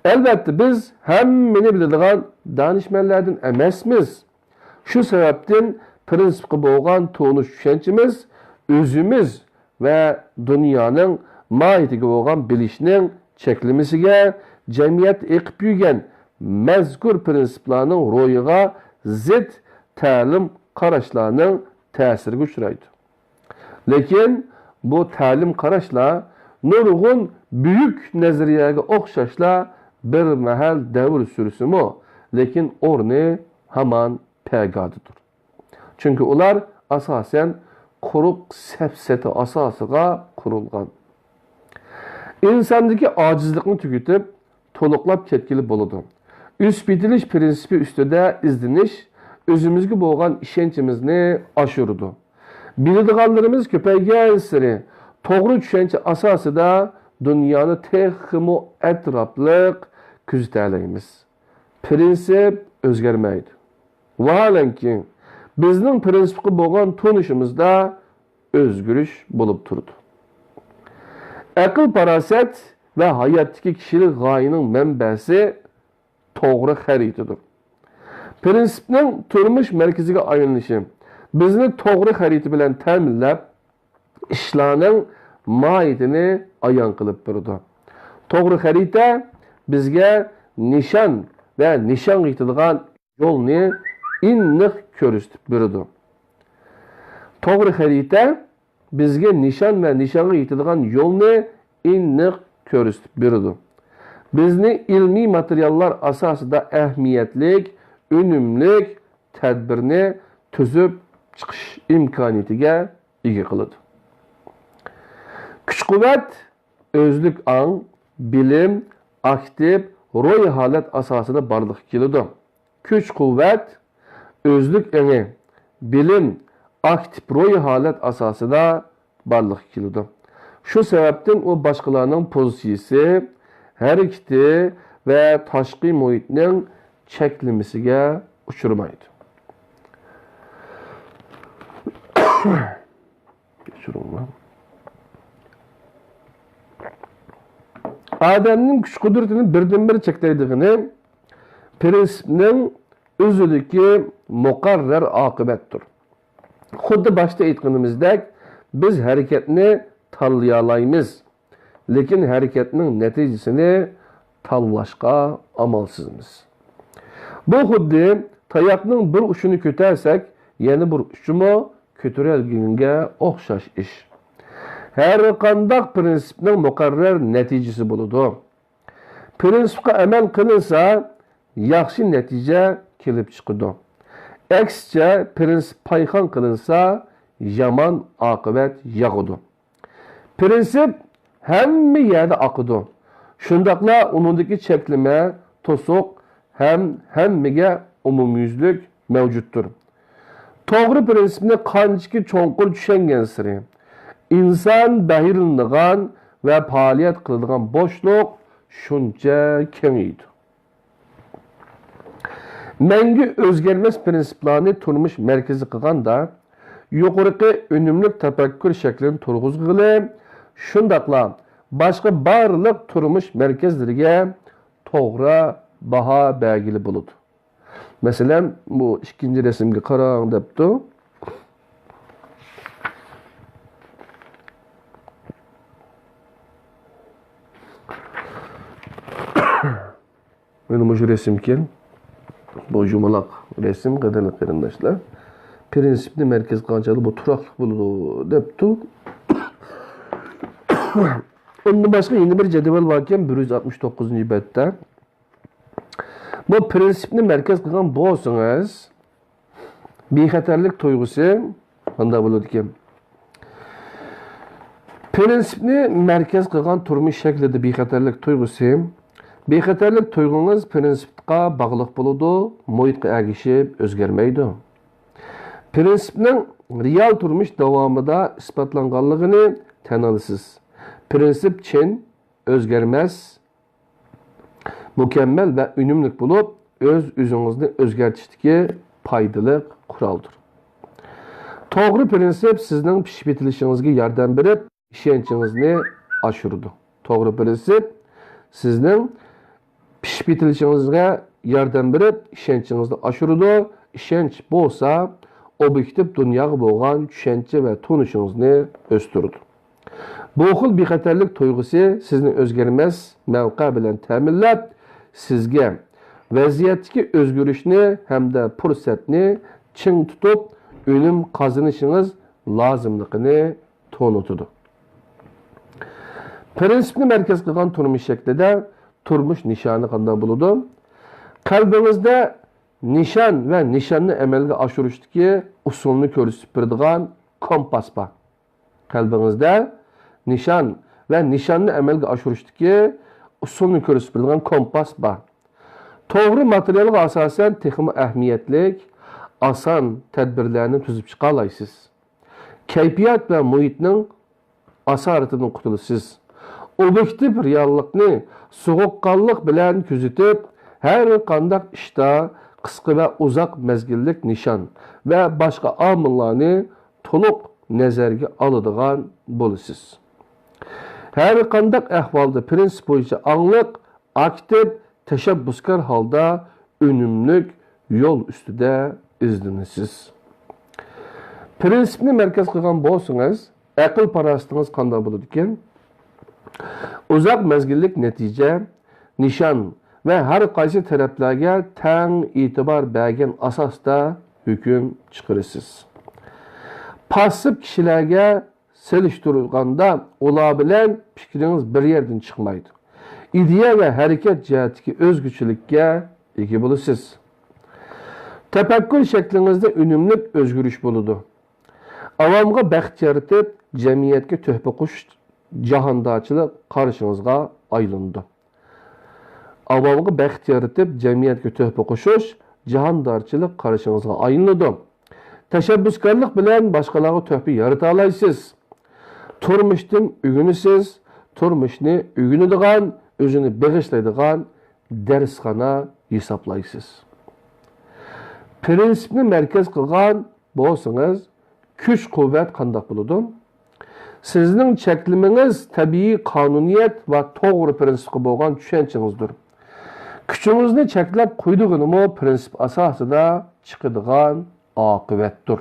ئەلۋەتتە، بىز ھەممىنى بىلىدىغان دانىشمەنلەردىن ئەمەسمىز. شۇ سەۋەبتىن پىرىنسىپقا بولغان تونۇش چۈشەنچىمىز ئۆزىمىز ۋە دۇنيانىڭ ماھىيىتىگە بولغان بىلىشنىڭ چەكلىمىسىگە، جەمئىيەتتە ئېقىپ يۈرگەن مەزكۇر پىرىنسىپلارنىڭ روھىغا زىت تەلىم قاراشلارنىڭ تەسىرىگە ئۇچرايدۇ. لېكىن بۇ تەلىم قاراشلار نۇرغۇن بۈيۈك نەزەرىيەگە ئوخشاشلا بىر مەھەل دەۋر سۈرسىمۇ، لېكىن ئورنى ھامان پەگادىدۇر. چۈنكى ئۇلار ئاساسەن قۇرۇق سەپسەتە ئاساسىغا قۇرۇلغان. ئىنساندىكى ئاجىزلىقنى تۈگىتىپ، تولۇقلاپ كەتكىلى بولىدۇ. ئۆسۈپ يېتىلىش پىرىنسىپى ئۈستىدە ئىزدىنىش ئۆزىمىزگە بولغان ئىشەنچىمىزنى ئاشۇرىدۇ. بىلىدىغانلىرىمىز كۆپەيگەنسېرى، توغرا چۈشەنچە ئاساسىدا دۇنيانى تېخىمۇ ئەتراپلىق كۆزىتەلەيمىز. پىرىنسىپ ئۆزگەرمەيدۇ. ۋاھالەنكى، بىزنىڭ پىرىنسىپقا بولغان تونۇشىمىزدا ئۆزگىرىش بولۇپ تۇرىدۇ. ئەقىل-پاراسەت ۋە ھاياتتىكى كىشىلىك غايىنىڭ مەنبەسى توغرا خەرىتىدۇر. پىرىنسىپنىڭ تۇرمۇش مەركىزىگە ئايلىنىشى بىزنى توغرا خەرىتە بىلەن تەمىنلەپ، ئىشلارنىڭ ماھىيىتىنى ئايان قىلىپ بېرىدۇ. توغرا خەرىتە بىزگە نىشان ۋە نىشانغا يېتىدىغان يولنى ئېنىق كۆرسىتىپ بېرىدۇ. توغرا خەرىتە بىزگە نىشان ۋە نىشانغا يېتىدىغان يولنى ئېنىق كۆرسىتىپ بېرىدۇ. بىزنى ئىلمىي ماتېرىياللار ئاساسىدا ئەھمىيەتلىك، ئۈنۈملۈك تەدبىرنى تۈزۈپ چىقىش ئىمكانىيىتىگە ئىگە قىلىدۇ. كۈچ-قۇۋۋەت ئۆزلۈك ئاڭ، بىلىم، ئاكتىپ روھىي ھالەت ئاساسىدا بارلىققا كېلىدۇ. كۈچ-قۇۋۋەت ئۆزلۈك ئېڭى، بىلىم، ئاكتىپ روھىي ھالەت ئاساسىدا بارلىققا كېلىدۇ. شۇ سەۋەبتىن ئۇ باشقىلارنىڭ پوزىتسىيىسى، ھەرىكىتى ۋە تاشقى مۇھىتنىڭ چەكلىمىسىگە ئۇچرىمايدۇ. كەچۈرۈڭلار. ئادەمنىڭ كۈچ-قۇدرىتىنى بىردىنبىر چەكلەيدىغىنى پىرىنسىپنىڭ ئۆزىدىكى مۇقەررەر ئاقىۋەتتۇر. خۇددى باشتا ئېيتقىنىمىزدەك، بىز ھەرىكەتنى تاللىيالايمىز، لېكىن ھەرىكەتنىڭ نەتىجىسىنى تاللاشقا ئامالسىزمىز. بۇ خۇددى تاياقنىڭ بىر ئۇچىنى كۆتەرسەك، يەنە بىر ئۇچىمۇ كۆتۈرەلىگىنىگە ئوخشاش ئىش. ھەر قانداق پىرىنسىپنىڭ مۇقەررەر نەتىجىسى بولىدۇ. پىرىنسىپقا ئەمەل قىلىنسا، ياخشى نەتىجە كېلىپ چىقىدۇ. ئەكسىچە، پىرىنسىپ پايخان قىلىنسا، يامان ئاقىۋەت ياغىدۇ. پىرىنسىپ ھەممە يەردە ئاقىدۇ. شۇنداقلا ئۇنىڭدىكى چەكلىمە، توسۇق ھەم ھەممىگە ئومۇميۈزلۈك مەۋجۇتتۇر. توغرا پىرىنسىپنى قانچىكى چوڭقۇر چۈشەنگەنسېرى، ئىنسان بەھرىلىنىدىغان ۋە پائالىيەت قىلىدىغان بوشلۇق شۇنچە كېڭىيىدۇ. مەڭگۈ ئۆزگەرمەس پىرىنسىپلارنى تۇرمۇش مەركىزى قىلغاندا، يۇقىرىقى ئۈنۈملۈك تەپەككۇر شەكلىنى تۇرغۇزغىلى، شۇنداقلا باشقا بارلىق تۇرمۇش مەركەزلىرىگە توغرا باھا بەرگىلى بولىدۇ. مەسىلەن، بۇ ئىككىنچى رەسىمگە قاراڭ دەپتۇ. مانا مۇشۇ رەسىمكەن. بۇ يۇمىلاق رەسىم، قەدىرلىك قېرىنداشلار. پىرىنسىپنى مەركەز قىلغان چاغدا بۇ تۇراقلىق بولىدۇ دەپتۇ. ئۇندىن باشقا يەنە بىر جەدۋەل باركەن، بىر يۈز ئاتمىش توققۇزىنچى بەتتە. بۇ پىرىنسىپنى مەركەز قىلغان بولسىڭىز، بىخەتەرلىك تۇيغۇسى قانداق بولىدىكەن؟ پىرىنسىپنى مەركەز قىلغان تۇرمۇش شەكلىدە بىخەتەرلىك تۇيغۇسى. بىخەتەرلىك تۇيغۇڭىز پىرىنسىپقا باغلىق بولىدۇ، مۇھىتقا ئەگىشىپ ئۆزگەرمەيدۇ. پىرىنسىپنىڭ رېئال تۇرمۇش داۋامىدا ئىسپاتلانغانلىقىنى تەن ئالىسىز. پىرىنسىپ چىن، ئۆزگەرمەس، مۇكەممەل ۋە ئۈنۈملۈك بولۇپ، ئۆز-ئۆزىڭىزنى ئۆزگەرتىشتىكى پايدىلىق قورالدۇر. توغرا پىرىنسىپ سىزنىڭ پىشىپ يېتىلىشىڭىزگە ياردەم بېرىپ، ئىشەنچىڭىزنى ئاشۇرىدۇ. توغرا پىرىنسىپ سىزنىڭ پىشىپ يېتىلىشىڭىزگە ياردەم بېرىپ، ئىشەنچىڭىزنى ئاشۇرىدۇ. ئىشەنچ بولسا، ئوبيېكتىپ دۇنياغا بولغان چۈشەنچە ۋە تونۇشىڭىزنى ئۆستۈرىدۇ. بۇ خىل بىخەتەرلىك تۇيغۇسى سىزنى ئۆزگەرمەس مەۋقە بىلەن تەمىنلەپ، سىزگە ۋەزىيەتتىكى ئۆزگىرىشنى ھەمدە پۇرسەتنى چىڭ تۇتۇپ، ئۈنۈم قازىنىشىڭىز لازىملىقىنى تونۇتىدۇ. پىرىنسىپنى مەركەز قىلغان تۇرمۇش شەكلىدە تۇرمۇش نىشانى قانداق بولىدۇ؟ قەلبىڭىزدە نىشان ۋە نىشاننى ئەمەلگە ئاشۇرۇشتىكى ئۇسۇلنى كۆرسىتىپ بېرىدىغان كومپاس بار. قەلبىڭىزدە نىشان ۋە نىشاننى ئەمەلگە ئاشۇرۇشتىكى ئۇسۇلنى كۆرسىتىپ بېرىدىغان كومپاس بار. توغرا ماتېرىيالغا ئاساسەن تېخىمۇ ئەھمىيەتلىك، ئاسان تەدبىرلەرنى تۈزۈپ چىقالايسىز. كەيپىيات ۋە مۇھىتنىڭ ئاسارىتىدىن قۇتۇلىسىز. ئوبيېكتىپ رېئاللىقنى سوغۇققانلىق بىلەن كۆزىتىپ، ھەر قانداق ئىشتا قىسقا ۋە ئۇزاق مەزگىللىك نىشان ۋە باشقا ئامىللارنى تولۇق نەزەرگە ئالىدىغان بولىسىز. ھەر قانداق ئەھۋالدا پىرىنسىپ بويىچە ئاڭلىق، ئاكتىپ، تەشەببۇسكار ھالدا ئۈنۈملۈك يول ئۈستىدە ئىزدىنىسىز. پىرىنسىپنى مەركەز قىلغان بولسىڭىز، ئەقىل-پاراسىتىڭىز قانداق بولىدىكەن؟ ئۇزاق مەزگىللىك نەتىجە، نىشان ۋە ھەر قايسى تەرەپلەرگە تەڭ ئېتىبار بەرگەن ئاساستا ھۆكۈم چىقىرىسىز. پاسسىپ كىشىلەرگە سېلىشتۇرغاندا، ئۇلار بىلەن پىكرىڭىز بىر يەردىن چىقمايدۇ. ئىدىيە ۋە ھەرىكەت جەھەتتىكى ئۆزگىچىلىككە ئىگە بولىسىز. تەپەككۇر شەكلىڭىزدە ئۈنۈملۈك ئۆزگىرىش بولىدۇ. ئاۋامغا بەخت يارىتىپ، جەمئىيەتكە تۆھپە قوشۇش جاھاندارچىلىق قارىشىڭىزغا ئايلىنىدۇ. ئاۋامغا بەخت يارىتىپ، جەمئىيەتكە تۆھپە قوشۇش جاھاندارچىلىق قارىشىڭىزغا ئايلىنىدۇ. تەشەببۇسكارلىق بىلەن باشقىلارغا تۆھپە يارىتالايسىز. تۇرمۇشتىن ئۆگىنىسىز. تۇرمۇشنى ئۆگىنىدىغان، ئۆزىنى بېغىشلايدىغان دەرسخانا ھېسابلايسىز. پىرىنسىپنى مەركەز قىلغان بولسىڭىز، كۈچ-قۇۋۋەت قانداق بولىدۇ؟ سىزنىڭ چەكلىمىڭىز تەبىئىي قانۇنىيەت ۋە توغرا پىرىنسىپقا بولغان چۈشەنچىڭىزدۇر. كۈچىڭىزنى چەكلەپ قويىدىغىنىمۇ پىرىنسىپ ئاساسىدا چىقىدىغان ئاقىۋەتتۇر.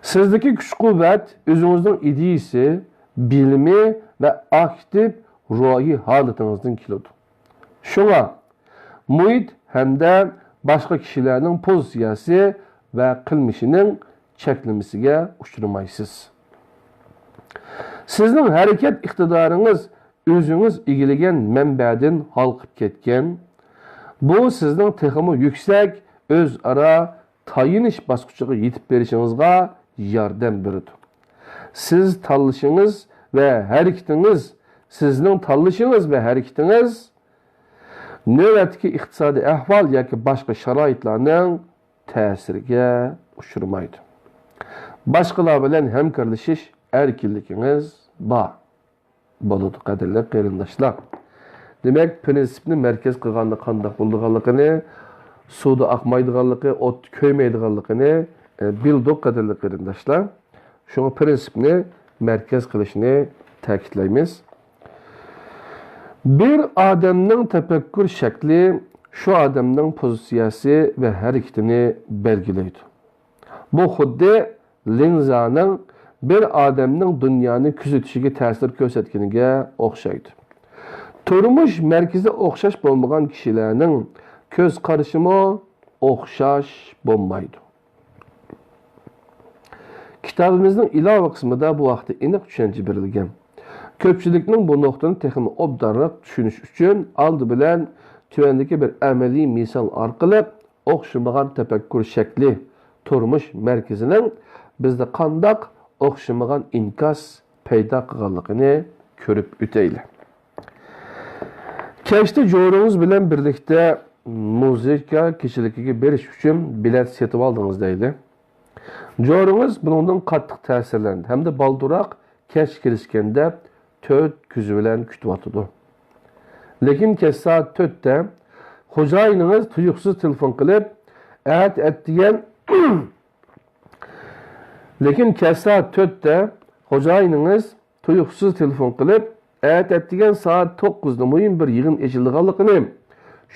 سىزدىكى كۈچ-قۇۋۋەت ئۆزىڭىزنىڭ ئىدىيىسى، بىلىمى ۋە ئاكتىپ روھىي ھالىتىڭىزدىن كېلىدۇ. شۇڭا مۇھىت ھەمدە باشقا كىشىلەرنىڭ پوزىتسىيەسى ۋە قىلمىشىنىڭ چەكلىمىسىگە ئۇچرىمايسىز. سىزنىڭ ھەرىكەت ئىقتىدارىڭىز ئۆزىڭىز ئىگىلىگەن مەنبەدىن ھالقىپ كەتكەن. بۇ سىزنىڭ تېخىمۇ يۈكسەك ئۆزئارا تايىنىش باسقۇچىغا يېتىپ بېرىشىڭىزغا ياردەم بېرىدۇ. سىز تاللىشىڭىز ۋە ھەرىكىتىڭىز، سىزنىڭ تاللىشىڭىز ۋە ھەرىكىتىڭىز نۆۋەتتىكى ئىقتىسادىي ئەھۋال ياكى باشقا شارائىتلارنىڭ تەسىرىگە ئۇچرىمايدۇ. باشقىلار بىلەن ھەمكارلىشىش ئەركىنلىكىڭىز بار. بولىدۇ، قەدىرلىك قېرىنداشلار. دېمەك، پىرىنسىپنى مەركەز قىلغاندا قانداق بولىدىغانلىقىنى، سۇدا ئاقمايدىغانلىقى، ئوتتا كۆيمەيدىغانلىقىنى، ئە، بىلدۇق، قەدىرلىك قېرىنداشلار. شۇڭا پىرىنسىپنى مەركەز قىلىشنى تەكىتلەيمىز. بىر ئادەمنىڭ تەپەككۇر شەكلى شۇ ئادەمنىڭ پوزىتسىيەسى ۋە ھەرىكىتىنى بەلگىلەيدۇ. بۇ خۇددى لىنزانىڭ بىر ئادەمنىڭ دۇنيانى كۆزىتىشىگە تەسىر كۆرسەتكىنىگە ئوخشايدۇ. تۇرمۇش مەركىزى ئوخشاش بولمىغان كىشىلەرنىڭ كۆز قارىشىمۇ ئوخشاش بولمايدۇ. كىتابىمىزنىڭ ئىلاۋە قىسمىدا بۇ ھەقتە ئېنىق چۈشەنچە بېرىلگەن. كۆپچىلىكنىڭ بۇ نۇقتىنى تېخىمۇ ئوبدانراق چۈشىنىش ئۈچۈن ئالدى بىلەن تۆۋەندىكى بىر ئەمەلىي مىسال ئارقىلىق ئوخشىمىغان تەپەككۇر شەكلى، تۇرمۇش مەركىزىنىڭ بىزدە قانداق ئوخشىمىغان ئىنكاس پەيدا قىلغانلىقىنى كۆرۈپ ئۆتەيلى. كەچتە جورىڭىز بىلەن بىرلىكتە مۇزىكا كېچىلىكىگە بېرىش ئۈچۈن بېلەت سېتىۋالدىڭىز دەيلى. جورىڭىز بۇنىڭدىن قاتتىق تەسىرلەندى ھەمدە بالدۇرراق كەچ كىرسىكەن دەپ تۆت كۆزى بىلەن كۈتۈۋاتىدۇ. لېكىن كەچ سائەت تۆتتە خوجايىنىڭىز تۇيۇقسىز تېلېفون قىلىپ، ئەتە ئەتىگەن لېكىن كەچ سائەت تۆتتە خوجايىنىڭىز تۇيۇقسىز تېلېفون قىلىپ، ئەتە ئەتىگەن سائەت توققۇزدا مۇھىم بىر يىغىن ئېچىلىدىغانلىقىنى،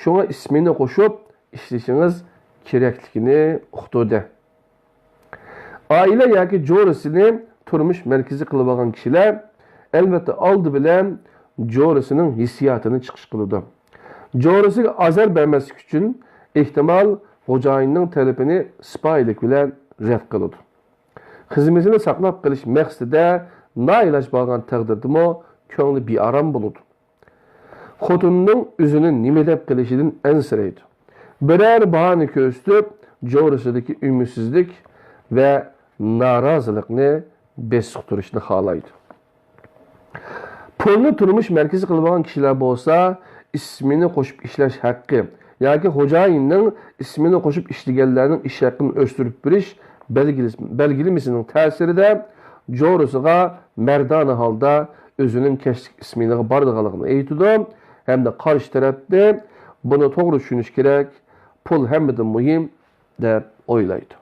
شۇڭا ئىسمېنا قوشۇپ ئىشلىشىڭىز كېرەكلىكىنى ئۇقتۇردى. ئائىلە ياكى جورىسىنى تۇرمۇش مەركىزى قىلىۋالغان كىشىلەر، ئەلۋەتتە، ئالدى بىلەن جورىسىنىڭ ھېسسىياتىنى چىقىش قىلىدۇ. جورىسىغا ئازار بەرمەسلىك ئۈچۈن، ئېھتىمال، خوجايىننىڭ تەلىپىنى سىپايىلىك بىلەن رەت قىلىدۇ. خىزمىتىنى ساقلاپ قېلىش مەقسىتىدە نائىلاج بولغان تەقدىردىمۇ كۆڭلى بىئارام بولىدۇ. خوتۇنىنىڭ ئۆزىنى نېمە دەپ قىلىشىدىن ئەنسىرەيدۇ. بىرەر باھانە كۆرسىتىپ، جورىسىدىكى ئۈمىدسىزلىك ۋە نارازىلىقنى بېسىقتۇرۇشنى خالايدۇ. پۇلنى تۇرمۇش مەركىزى قىلىدىغان كىشىلەر بولسا، ئىسمىنى قوشۇپ ئىشلەش ھەققى ياكى خوجايىننىڭ ئىسمىنى قوشۇپ ئىشلىگەنلەرنىڭ ئىش ھەققىنى ئۆستۈرۈپ بېرىش بەلگىلىس-، بەلگىلىمىسىنىڭ تەسىرىدە جورىسىغا مەردانە ھالدا ئۆزىنىڭ كەچلىك ئىسمېنىغا بارىدىغانلىقىنى ئېيتىدۇ ھەمدە قارشى تەرەپنى بۇنى توغرا چۈشىنىش كېرەك، پۇل ھەممىدىن مۇھىم، دەپ ئويلايدۇ.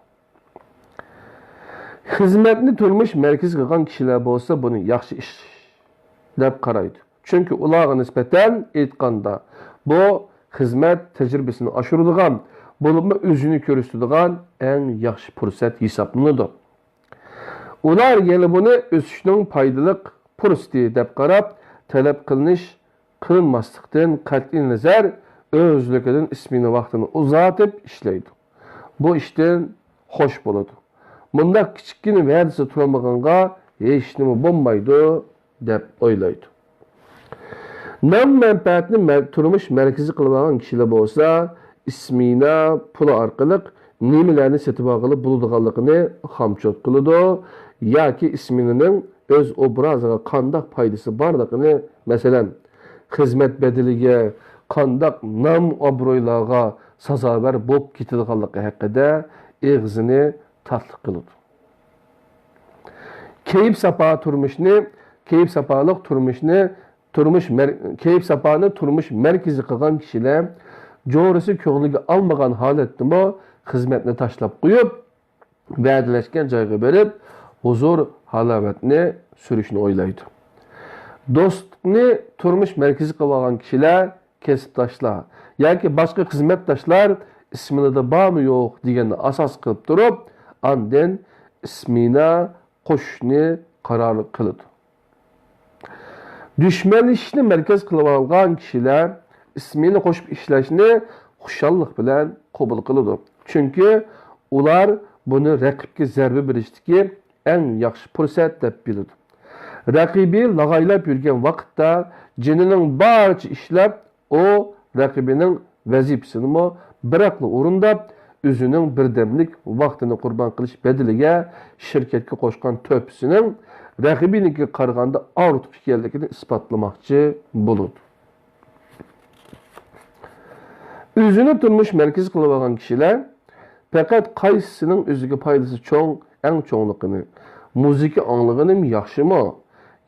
خىزمەتنى تۇرمۇش مەركىزى قىلغان كىشىلەر بولسا بۇنى ياخشى ئىش دەپ قارايدۇ. چۈنكى ئۇلارغا نىسبەتەن ئېيتقاندا، بۇ خىزمەت تەجرىبىسىنى ئاشۇرىدىغان، بولۇپمۇ ئۆزىنى كۆرسىتىدىغان ئەڭ ياخشى پۇرسەت ھېسابلىنىدۇ. ئۇلار يەنە بۇنى ئۆسۈشنىڭ پايدىلىق پۇرسىتى دەپ قاراپ، تەلەپ قىلىنىش قىلىنماسلىقتىن قەتئىينەزەر، ئۆزلۈكىدىن ئىسمېنا ۋاقتىنى ئۇزارتىپ ئىشلەيدۇ. بۇ ئىشتىن خوش بولىدۇ. مۇنداق كىچىككىنە ۋەدىسى تۇرالمىغانغا ھېچنېمە بولمايدۇ، دەپ ئويلايدۇ. نام مەنپەئەتنى مەر-، تۇرمۇش مەركىزى قىلىۋالغان كىشىلەر بولسا، ئىسمېنا پۇلى ئارقىلىق نېمىلەرنى سېتىۋالغىلى بولىدىغانلىقىنى خامچوت قىلىدۇ ياكى ئىسمېنىنىڭ ئۆز ئوبرازىغا قانداق پايدىسى بارلىقىنى، مەسىلەن، خىزمەت بەدىلىگە قانداق نام-ئابرۇيلارغا سازاۋەر بولۇپ كېتىدىغانلىقى ھەققىدە ئېغىزىنى تاتلىق قىلىدۇ. كەيپ-ساپا تۇرمۇشنى، كەيپ-ساپالىق تۇرمۇشنى، تۇرمۇش مەر-، كەيپ-ساپانى تۇرمۇش مەركىزى قىلغان كىشىلەر جورىسى كۆڭلىگە ئالمىغان ھالەتتىمۇ خىزمەتنى تاشلاپ قويۇپ، ۋەدىلەشكەن جايغا بېرىپ، ھۇزۇر-ھالاۋەتنى سۈرۈشنى ئويلايدۇ. دوستلۇقنى تۇرمۇش مەركىزى قىلىۋالغان كىشىلەر، كەسىپداشلار ياكى باشقا خىزمەتداشلار ئىسمېنىدا بارمۇ يوق دېگەننى ئاساس قىلىپ تۇرۇپ، ئاندىن ئىسمېنا قوشۇشنى قارار قىلىدۇ. دۈشمەنلىشىشنى مەركەز قىلىۋالغان كىشىلەر ئىسمېنا قوشۇپ ئىشلەشنى خۇشاللىق بىلەن قوبۇل قىلىدۇ. چۈنكى ئۇلار بۇنى رەقىبكە زەربە بېرىشتىكى ئەڭ ياخشى پۇرسەت دەپ بىلىدۇ. رەقىبى لاغايلاپ يۈرگەن ۋاقىتتا جېنىنىڭ بارىچە ئىشلەپ، ئۇ رەقىبىنىڭ ۋەزىپىسىنىمۇ بىراقلا ئورۇنداپ، ئۆزىنىڭ بىردەملىك ۋاقتىنى قۇربان قىلىش بەدىلىگە شىركەتكە قوشقان تۆھپىسىنىڭ رەقىبىنىڭكىگە قارىغاندا ئارتۇق ئىكەنلىكىنى ئىسپاتلىماقچى بولىدۇ. ئۆزىنى تۇرمۇش مەركىزى قىلىۋالغان كىشىلەر پەقەت قايسىسىنىڭ ئۆزىگە پايدىسى چوڭ، ئەڭ چوڭلۇقىنى، مۇزىكا ئاڭلىغىنىم ياخشىمۇ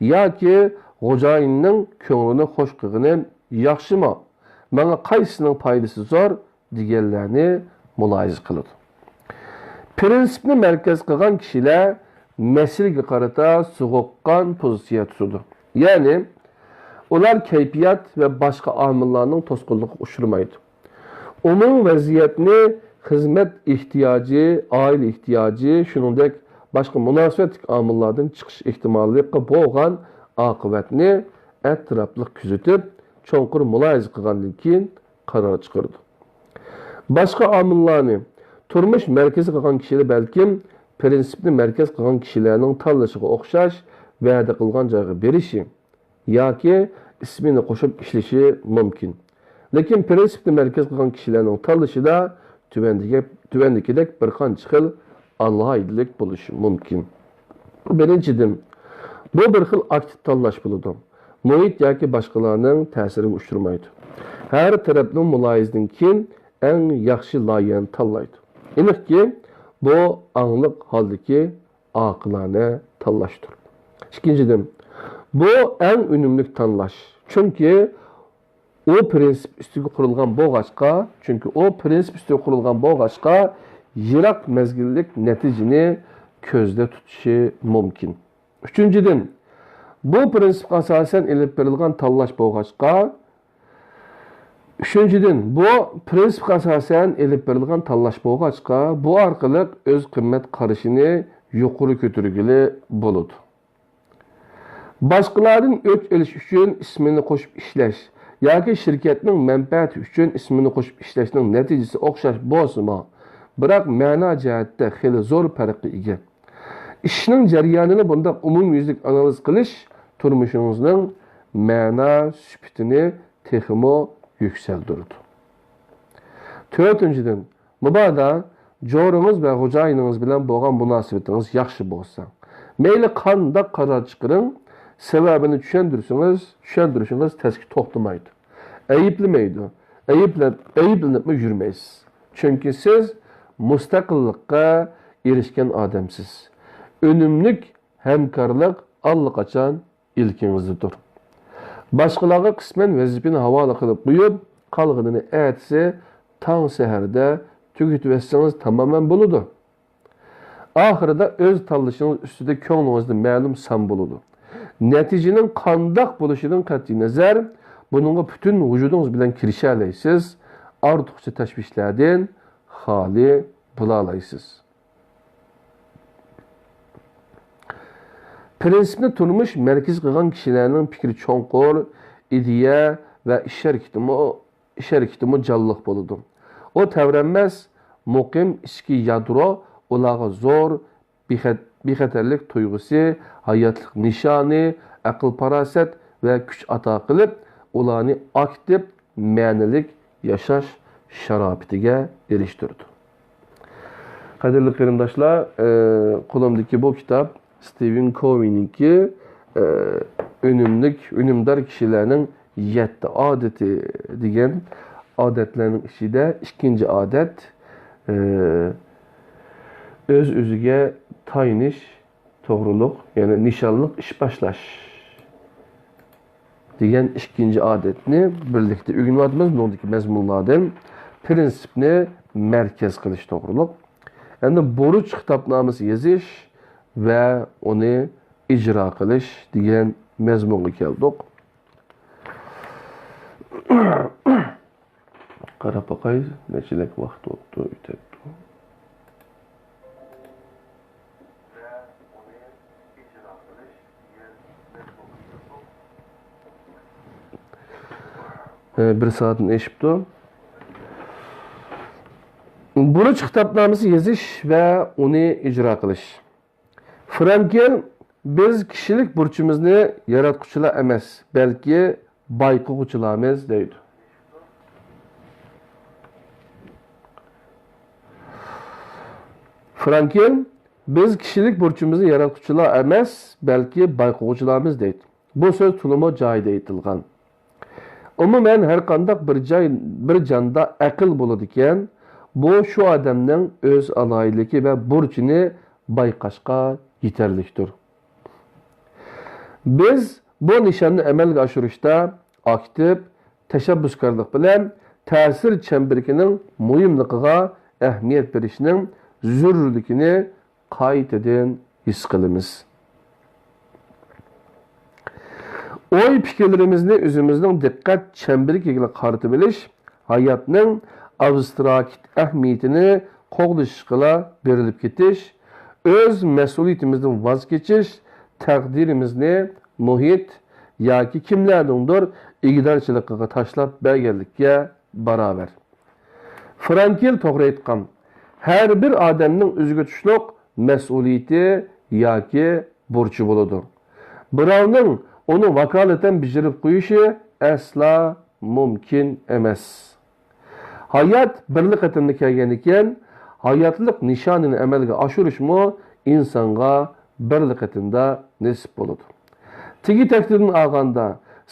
ياكى خوجايىننىڭ كۆڭلىنى خۇش قىلغىنىم ياخشىمۇ، ماڭا قايسىسىنىڭ پايدىسى زور دېگەنلەرنى مۇلاھىزە قىلىدۇ. پىرىنسىپنى مەركەز قىلغان كىشىلەر مەسىلىگە قارىتا سوغۇققان پوزىتسىيە تۇتىدۇ. يەنى ئۇلار كەيپىيات ۋە باشقا ئامىللارنىڭ توسقۇنلۇقىغا ئۇچرىمايدۇ. ئومۇمىي ۋەزىيەتنى خىزمەت ئېھتىياجى، ئائىلە ئېھتىياجى، شۇنىڭدەك باشقا مۇناسىۋەتلىك ئامىللاردىن چىقىش ئېھتىماللىقى بولغان ئاقىۋەتنى ئەتراپلىق كۆزىتىپ، چوڭقۇر مۇلاھىزە قىلغاندىن كېيىن قارار چىقىرىدۇ. باشقا ئامىللارنى تۇرمۇش مەركىزى قىلغان كىشىلەر بەلكىم پىرىنسىپنى مەركەز قىلغان كىشىلەرنىڭ تاللىشىغا ئوخشاش ۋەدە قىلغان جايغا بېرىشى، ياكى ئىسمىنى قوشۇپ ئىشلىشى مۇمكىن. لېكىن پىرىنسىپنى مەركەز قىلغان كىشىلەرنىڭ تاللىشىدا تۆۋەندىكى، تۆۋەندىكىدەك بىر قانچە خىل ئالاھىدىلىك بولۇشى مۇمكىن. بىرىنچىدىن، بۇ بىر خىل ئاكتىپ تاللاش بولىدۇ. مۇھىت ياكى باشقىلارنىڭ تەسىرىگە ئۇچرىمايدۇ. ھەر تەرەپنىڭ مۇلاھىزىدىن كېيىن ئەڭ ياخشى لايىھەنى تاللايدۇ. ئېنىقكى، بۇ ئاڭلىق ھالدىكى ئاقىلانە تاللاشتۇر. ئىككىنچىدىن، بۇ ئەڭ ئۈنۈملۈك تاللاش. چۈنكى ئۇ پىرىنسىپ ئۈستىگە قۇرۇلغان بولغاچقا، چۈنكى ئۇ پىرىنسىپ ئۈستىگە قۇرۇلغان بولغاچقا، يىراق مەزگىللىك نەتىجىنى كۆزدە تۇتۇشى مۇمكىن. ئۈچىنچىدىن، بۇ پىرىنسىپقا ئاساسەن ئېلىپ بېرىلغان تاللاش بولغاچقا، ئۈچىنچىدىن، بۇ پىرىنسىپقا ئاساسەن ئېلىپ بېرىلغان تاللاش بولغاچقا، بۇ ئارقىلىق ئۆز قىممەت قارىشىنى يۇقىرى كۆتۈرگىلى بولىدۇ. باشقىلاردىن ئۆچ ئېلىش ئۈچۈن ئىسمىنى قوشۇپ ئىشلەش ياكى شىركەتنىڭ مەنپەئەتى ئۈچۈن ئىسمىنى قوشۇپ ئىشلەشنىڭ نەتىجىسى ئوخشاش بولسىمۇ، بىراق مەنا جەھەتتە خېلى زور پەرققە ئىگە. ئىشنىڭ جەريانىنى بۇنداق ئومۇميۈزلۈك ئانالىز قىلىش تۇرمۇشىڭىزنىڭ مەنا سۈپىتىنى تېخىمۇ يۈكسەلدۈرىدۇ. تۆتىنچىدىن، مۇبادا جورىڭىز ۋە خوجايىنىڭىز بىلەن بولغان مۇناسىۋىتىڭىز ياخشى بولسا، مەيلى قانداق قارار چىقىرىڭ، سەۋەبىنى چۈشەندۈرسىڭىز، چۈشەندۈرۈشىڭىز تەسكە توختىمايدۇ. ئەيىبلىمەيدۇ. ئەيىبلەپ، ئەيىبلىنىپمۇ يۈرمەيسىز. چۈنكى سىز مۇستەقىللىققا ئېرىشكەن ئادەمسىز. ئۈنۈملۈك ھەمكارلىق ئاللىقاچان ئىلكىڭىزدىدۇر. باشقىلارغا قىسمەن ۋەزىپىنى ھاۋالە قىلىپ قويۇپ، قالغىنىنى ئەتىسى تاڭ سەھەردە تۈگىتىۋەتسىڭىز تامامەن بولىدۇ. ئاخىرىدا ئۆز تاللىشىڭىز ئۈستىدە كۆڭلىڭىزدە مەلۇم سان بولىدۇ. نەتىجىنىڭ قانداق بولۇشىدىن قەتئىينەزەر، بۇنىڭغا پۈتۈن ۋۇجۇدىڭىز بىلەن كىرىشەلەيسىز، ئارتۇقچە تەشۋىشلەردىن خالىي بولالايسىز. پىرىنسىپنى تۇرمۇش مەركىزى قىلغان كىشىلەرنىڭ پىكرى چوڭقۇر، ئىدىيە ۋە ئىش ھەرىكىتىمۇ، ئىش ھەرىكىتىمۇ جانلىق بولىدۇ. ئۇ تەۋرەنمەس، مۇقىم ئىچكى يادرو ئۇلارغا زور بىخەت-، بىخەتەرلىك تۇيغۇسى، ھاياتلىق نىشانى، ئەقىل-پاراسەت ۋە كۈچ ئاتا قىلىپ، ئۇلارنى ئاكتىپ، مەنىلىك ياشاش شارائىتىگە ئېرىشتۈرىدۇ. قەدىرلىك قېرىنداشلار، ئى، قولۇمدىكى بۇ كىتاب ستىۋېن كوۋېنىڭكى، ئى، ئۈنۈملۈك، ئۈنۈمدار كىشىلەرنىڭ يەتتە ئادىتى دېگەن ئادەتلەرنىڭ ئىچىدە ئىككىنچى ئادەت، ئى، ئۆز-ئۆزىگە تايىنىش توغرۇلۇق، يەنى نىشانلىق ئىش باشلاش دېگەن ئىككىنچى ئادەتنى بىرلىكتە ئۆگىنىۋاتىمىز. بۇنىڭدىكى مەزمۇنلاردىن پىرىنسىپنى مەركەز قىلىش توغرۇلۇق. ئەمدى بۇرچ خىتابنامىسى يېزىش ۋە ئۇنى ئىجرا قىلىش دېگەن مەزمۇنغا كەلدۇق. قاراپ باقاي، نەچچىلىك ۋاقىت بوپتۇ، ئۆتەپتۇ. ھە، بىر سائەتتىن ئېشىپتۇ. بۇرچ خىتابنامىسى يېزىش ۋە ئۇنى ئىجرا قىلىش. فرانكىل، بىز كىشىلىك بۇرچىمىزنى ياراتقۇچىلار ئەمەس، بەلكى بايقىغۇچىلارمىز، دەيدۇ. فرانكىل، بىز كىشىلىك بۇرچىمىزنى ياراتقۇچىلار ئەمەس، بەلكى بايقىغۇچىلارمىز، دەيدۇ. بۇ سۆز تولىمۇ جايىدا ئېيتىلغان. ئومۇمەن، ھەرقانداق بىر جاي، بىر جاندا ئەقىل بولىدىكەن، بۇ شۇ ئادەمنىڭ ئۆز ئالاھىدىلىكى ۋە بۇرچىنى بايقاشقا يېتەرلىكتۇر. بىز بۇ نىشاننى ئەمەلگە ئاشۇرۇشتا ئاكتىپ، تەشەببۇسكارلىق بىلەن تەسىر چەمبىرىكىنىڭ مۇھىملىقىغا ئەھمىيەت بېرىشنىڭ زۆرۈرلۈكىنى قايتىدىن ھېس قىلىمىز. ئوي-پىكىرلىرىمىزنى ئۆزىمىزنىڭ دىققەت چەمبىرىكىگە قارىتىۋېلىش، ھاياتنىڭ ئابستراكت ئەھمىيىتىنى قوغدىشىشقىلا بېرىلىپ كېتىش، ئۆز مەسئۇلىيىتىمىزدىن ۋاز كېچىش، تەقدىرىمىزنى مۇھىت ياكى كىملەرنىڭدۇر ئىگىدارچىلىقىغا تاشلاپ بەرگەنلىككە باراۋەر. فرانكىل توغرا ئېيتقان. ھەر بىر ئادەمنىڭ ئۆزىگە تۇشلۇق مەسئۇلىيىتى ياكى بۇرچى بولىدۇ. بىراۋنىڭ ئۇنى ۋاكالىتەن بېجىرىپ قويۇشى ئەسلا مۇمكىن ئەمەس. ھايات بىرلا قېتىملا كەلگەنىكەن، ھاياتلىق نىشانىنى ئەمەلگە ئاشۇرۇشمۇ ئىنسانغا بىرلا قېتىمدا نېسىپ بولىدۇ. تېگى تەكتىدىن ئالغاندا،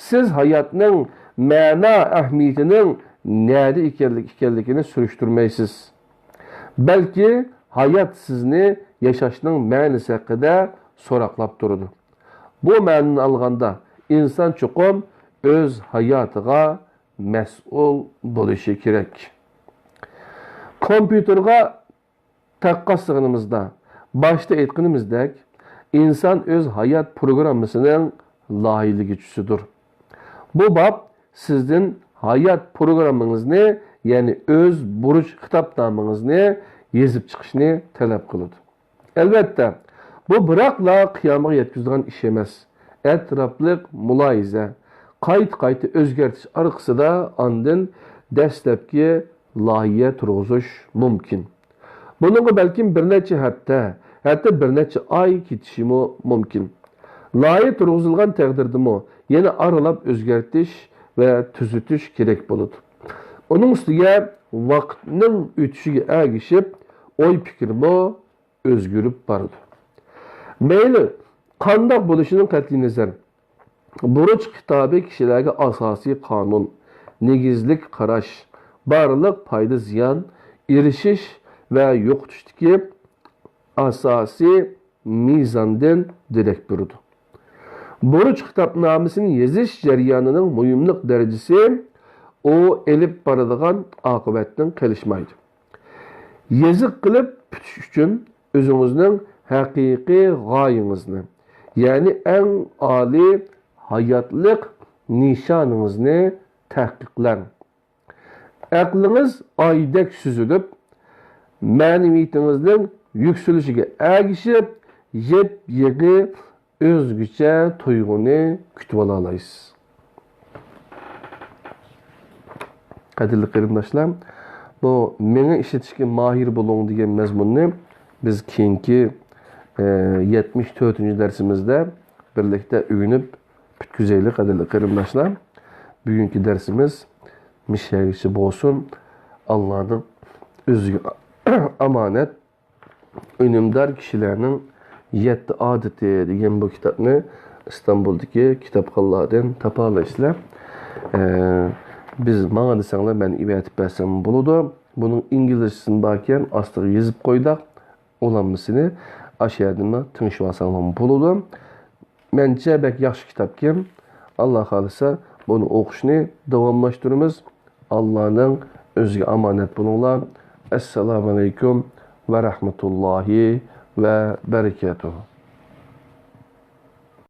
سىز ھاياتنىڭ مەنا ئەھمىيىتىنىڭ نەدە ئىكەنلىك-، ئىكەنلىكىنى سۈرۈشتۈرمەيسىز. بەلكى ھايات سىزنى ياشاشنىڭ مەنىسى ھەققىدە سوراقلاپ تۇرىدۇ. بۇ مەنىنى ئالغاندا، ئىنسان چوقۇم ئۆز ھاياتىغا مەسئۇل بولۇشى كېرەك. كومپيۇتېرغا تەققاسلىغىنىمىزدا، باشتا ئېيتقىنىمىزدەك، ئىنسان ئۆز ھايات پروگراممىسىنىڭ لايىھىلىگۈچىسىدۇر. بۇ باب سىزدىن ھايات پروگراممىڭىزنى، يەنى ئۆز بۇرچ خىتابنامىڭىزنى يېزىپ چىقىشنى تەلەپ قىلىدۇ. ئەلۋەتتە، بۇ بىراقلا قىيامىغا يەتكۈزىدىغان ئىش ئەمەس. ئەتراپلىق مۇلاھىزە، قايتا-قايتا ئۆزگەرتىش ئارقىسىدا ئاندىن دەسلەپكى لايىھە تۇرغۇزۇش مۇمكىن. بۇنىڭغا بەلكىم بىر نەچچە ھەپتە، ھەتتا بىر نەچچە ئاي كېتىشىمۇ مۇمكىن. لايىھە تۇرغۇزۇلغان تەقدىردىمۇ يەنە ئارىلاپ ئۆزگەرتىش ۋە تۈزىتىش كېرەك بولىدۇ. ئۇنىڭ ئۈستىگە ۋاقىتنىڭ ئۆتۈشىگە ئەگىشىپ ئوي-پىكىرمۇ ئۆزگىرىپ بارىدۇ. مەيلى قانداق بولۇشىدىن قەتئىينەزەر، بۇرچ خىتابى كىشىلەرگە ئاساسىي قانۇن، نېگىزلىك قاراش، بارلىق پايدا-زىيان، ئېرىشىش ۋە يوقىتىشتىكى ئاساسىي مىزاندىن دېرەك بېرىدۇ. بۇرچ خىتابنامىسىنى يېزىش جەريانىنىڭ مۇھىملىق دەرىجىسى ئۇ ئېلىپ بارىدىغان ئاقىۋەتتىن قېلىشمايدۇ. يېزىق قىلىپ پۈتۈش ئۈچۈن ئۆزىڭىزنىڭ ھەقىقىي غايىڭىزنى، يەنى ئەڭ ئالىي ھاياتلىق نىشانىڭىزنى تەھقىقلەڭ. ئەقلىڭىز ئايدەك سۈزۈلۈپ، مەنىۋىيىتىڭىزنىڭ يۈكسىلىشىگە ئەگىشىپ، يېپيېڭى ئۆزگىچە تۇيغۇنى كۈتۈۋالالايسىز. قەدىرلىك قېرىنداشلار، بۇ مېڭە ئىشلىتىشكە ماھىر بولۇڭ دېگەن مەزمۇننى بىز كېيىنكى ئە، يەتمىش تۆتىنچى دەرسىمىزدە بىرلىكتە ئۆگىنىپ پۈتكۈزەيلى، قەدىرلىك قېرىنداشلار. بۈگۈنكى دەرسىمىز مىشەگىچە بولسۇن. ئاللانىڭ ئۆزىگە ئامانەت، ئۈنۈمدار كىشىلەرنىڭ يەتتە ئادىتى دېگەن بۇ كىتابنى ئىستانبۇلدىكى كىتابخانىلاردىن تاپالايسىلەر. ئە، بىز ماڭا دېسەڭلار، مەن ئەۋەتىپ بەرسەم بولىدۇ. بۇنىڭ ئىنگلىزچىسىمۇ باركەن، ئاستىغا يېزىپ قويدۇق. ئۇلانمىسىنى ئاشۇ يەردىنمۇ تىڭشىۋالساڭلارمۇ بولىدۇ. مەنچە بەك ياخشى كىتابكەن. ئاللا خالىسا بۇنى ئوقۇشنى داۋاملاشتۇرىمىز. ئاللانىڭ ئۆزىگە ئامانەت بولۇڭلار. ئەسسالامۇ ئەلەيكۇم ۋە رەھمەتۇللاھى ۋە بەرىكاتۇھۇ.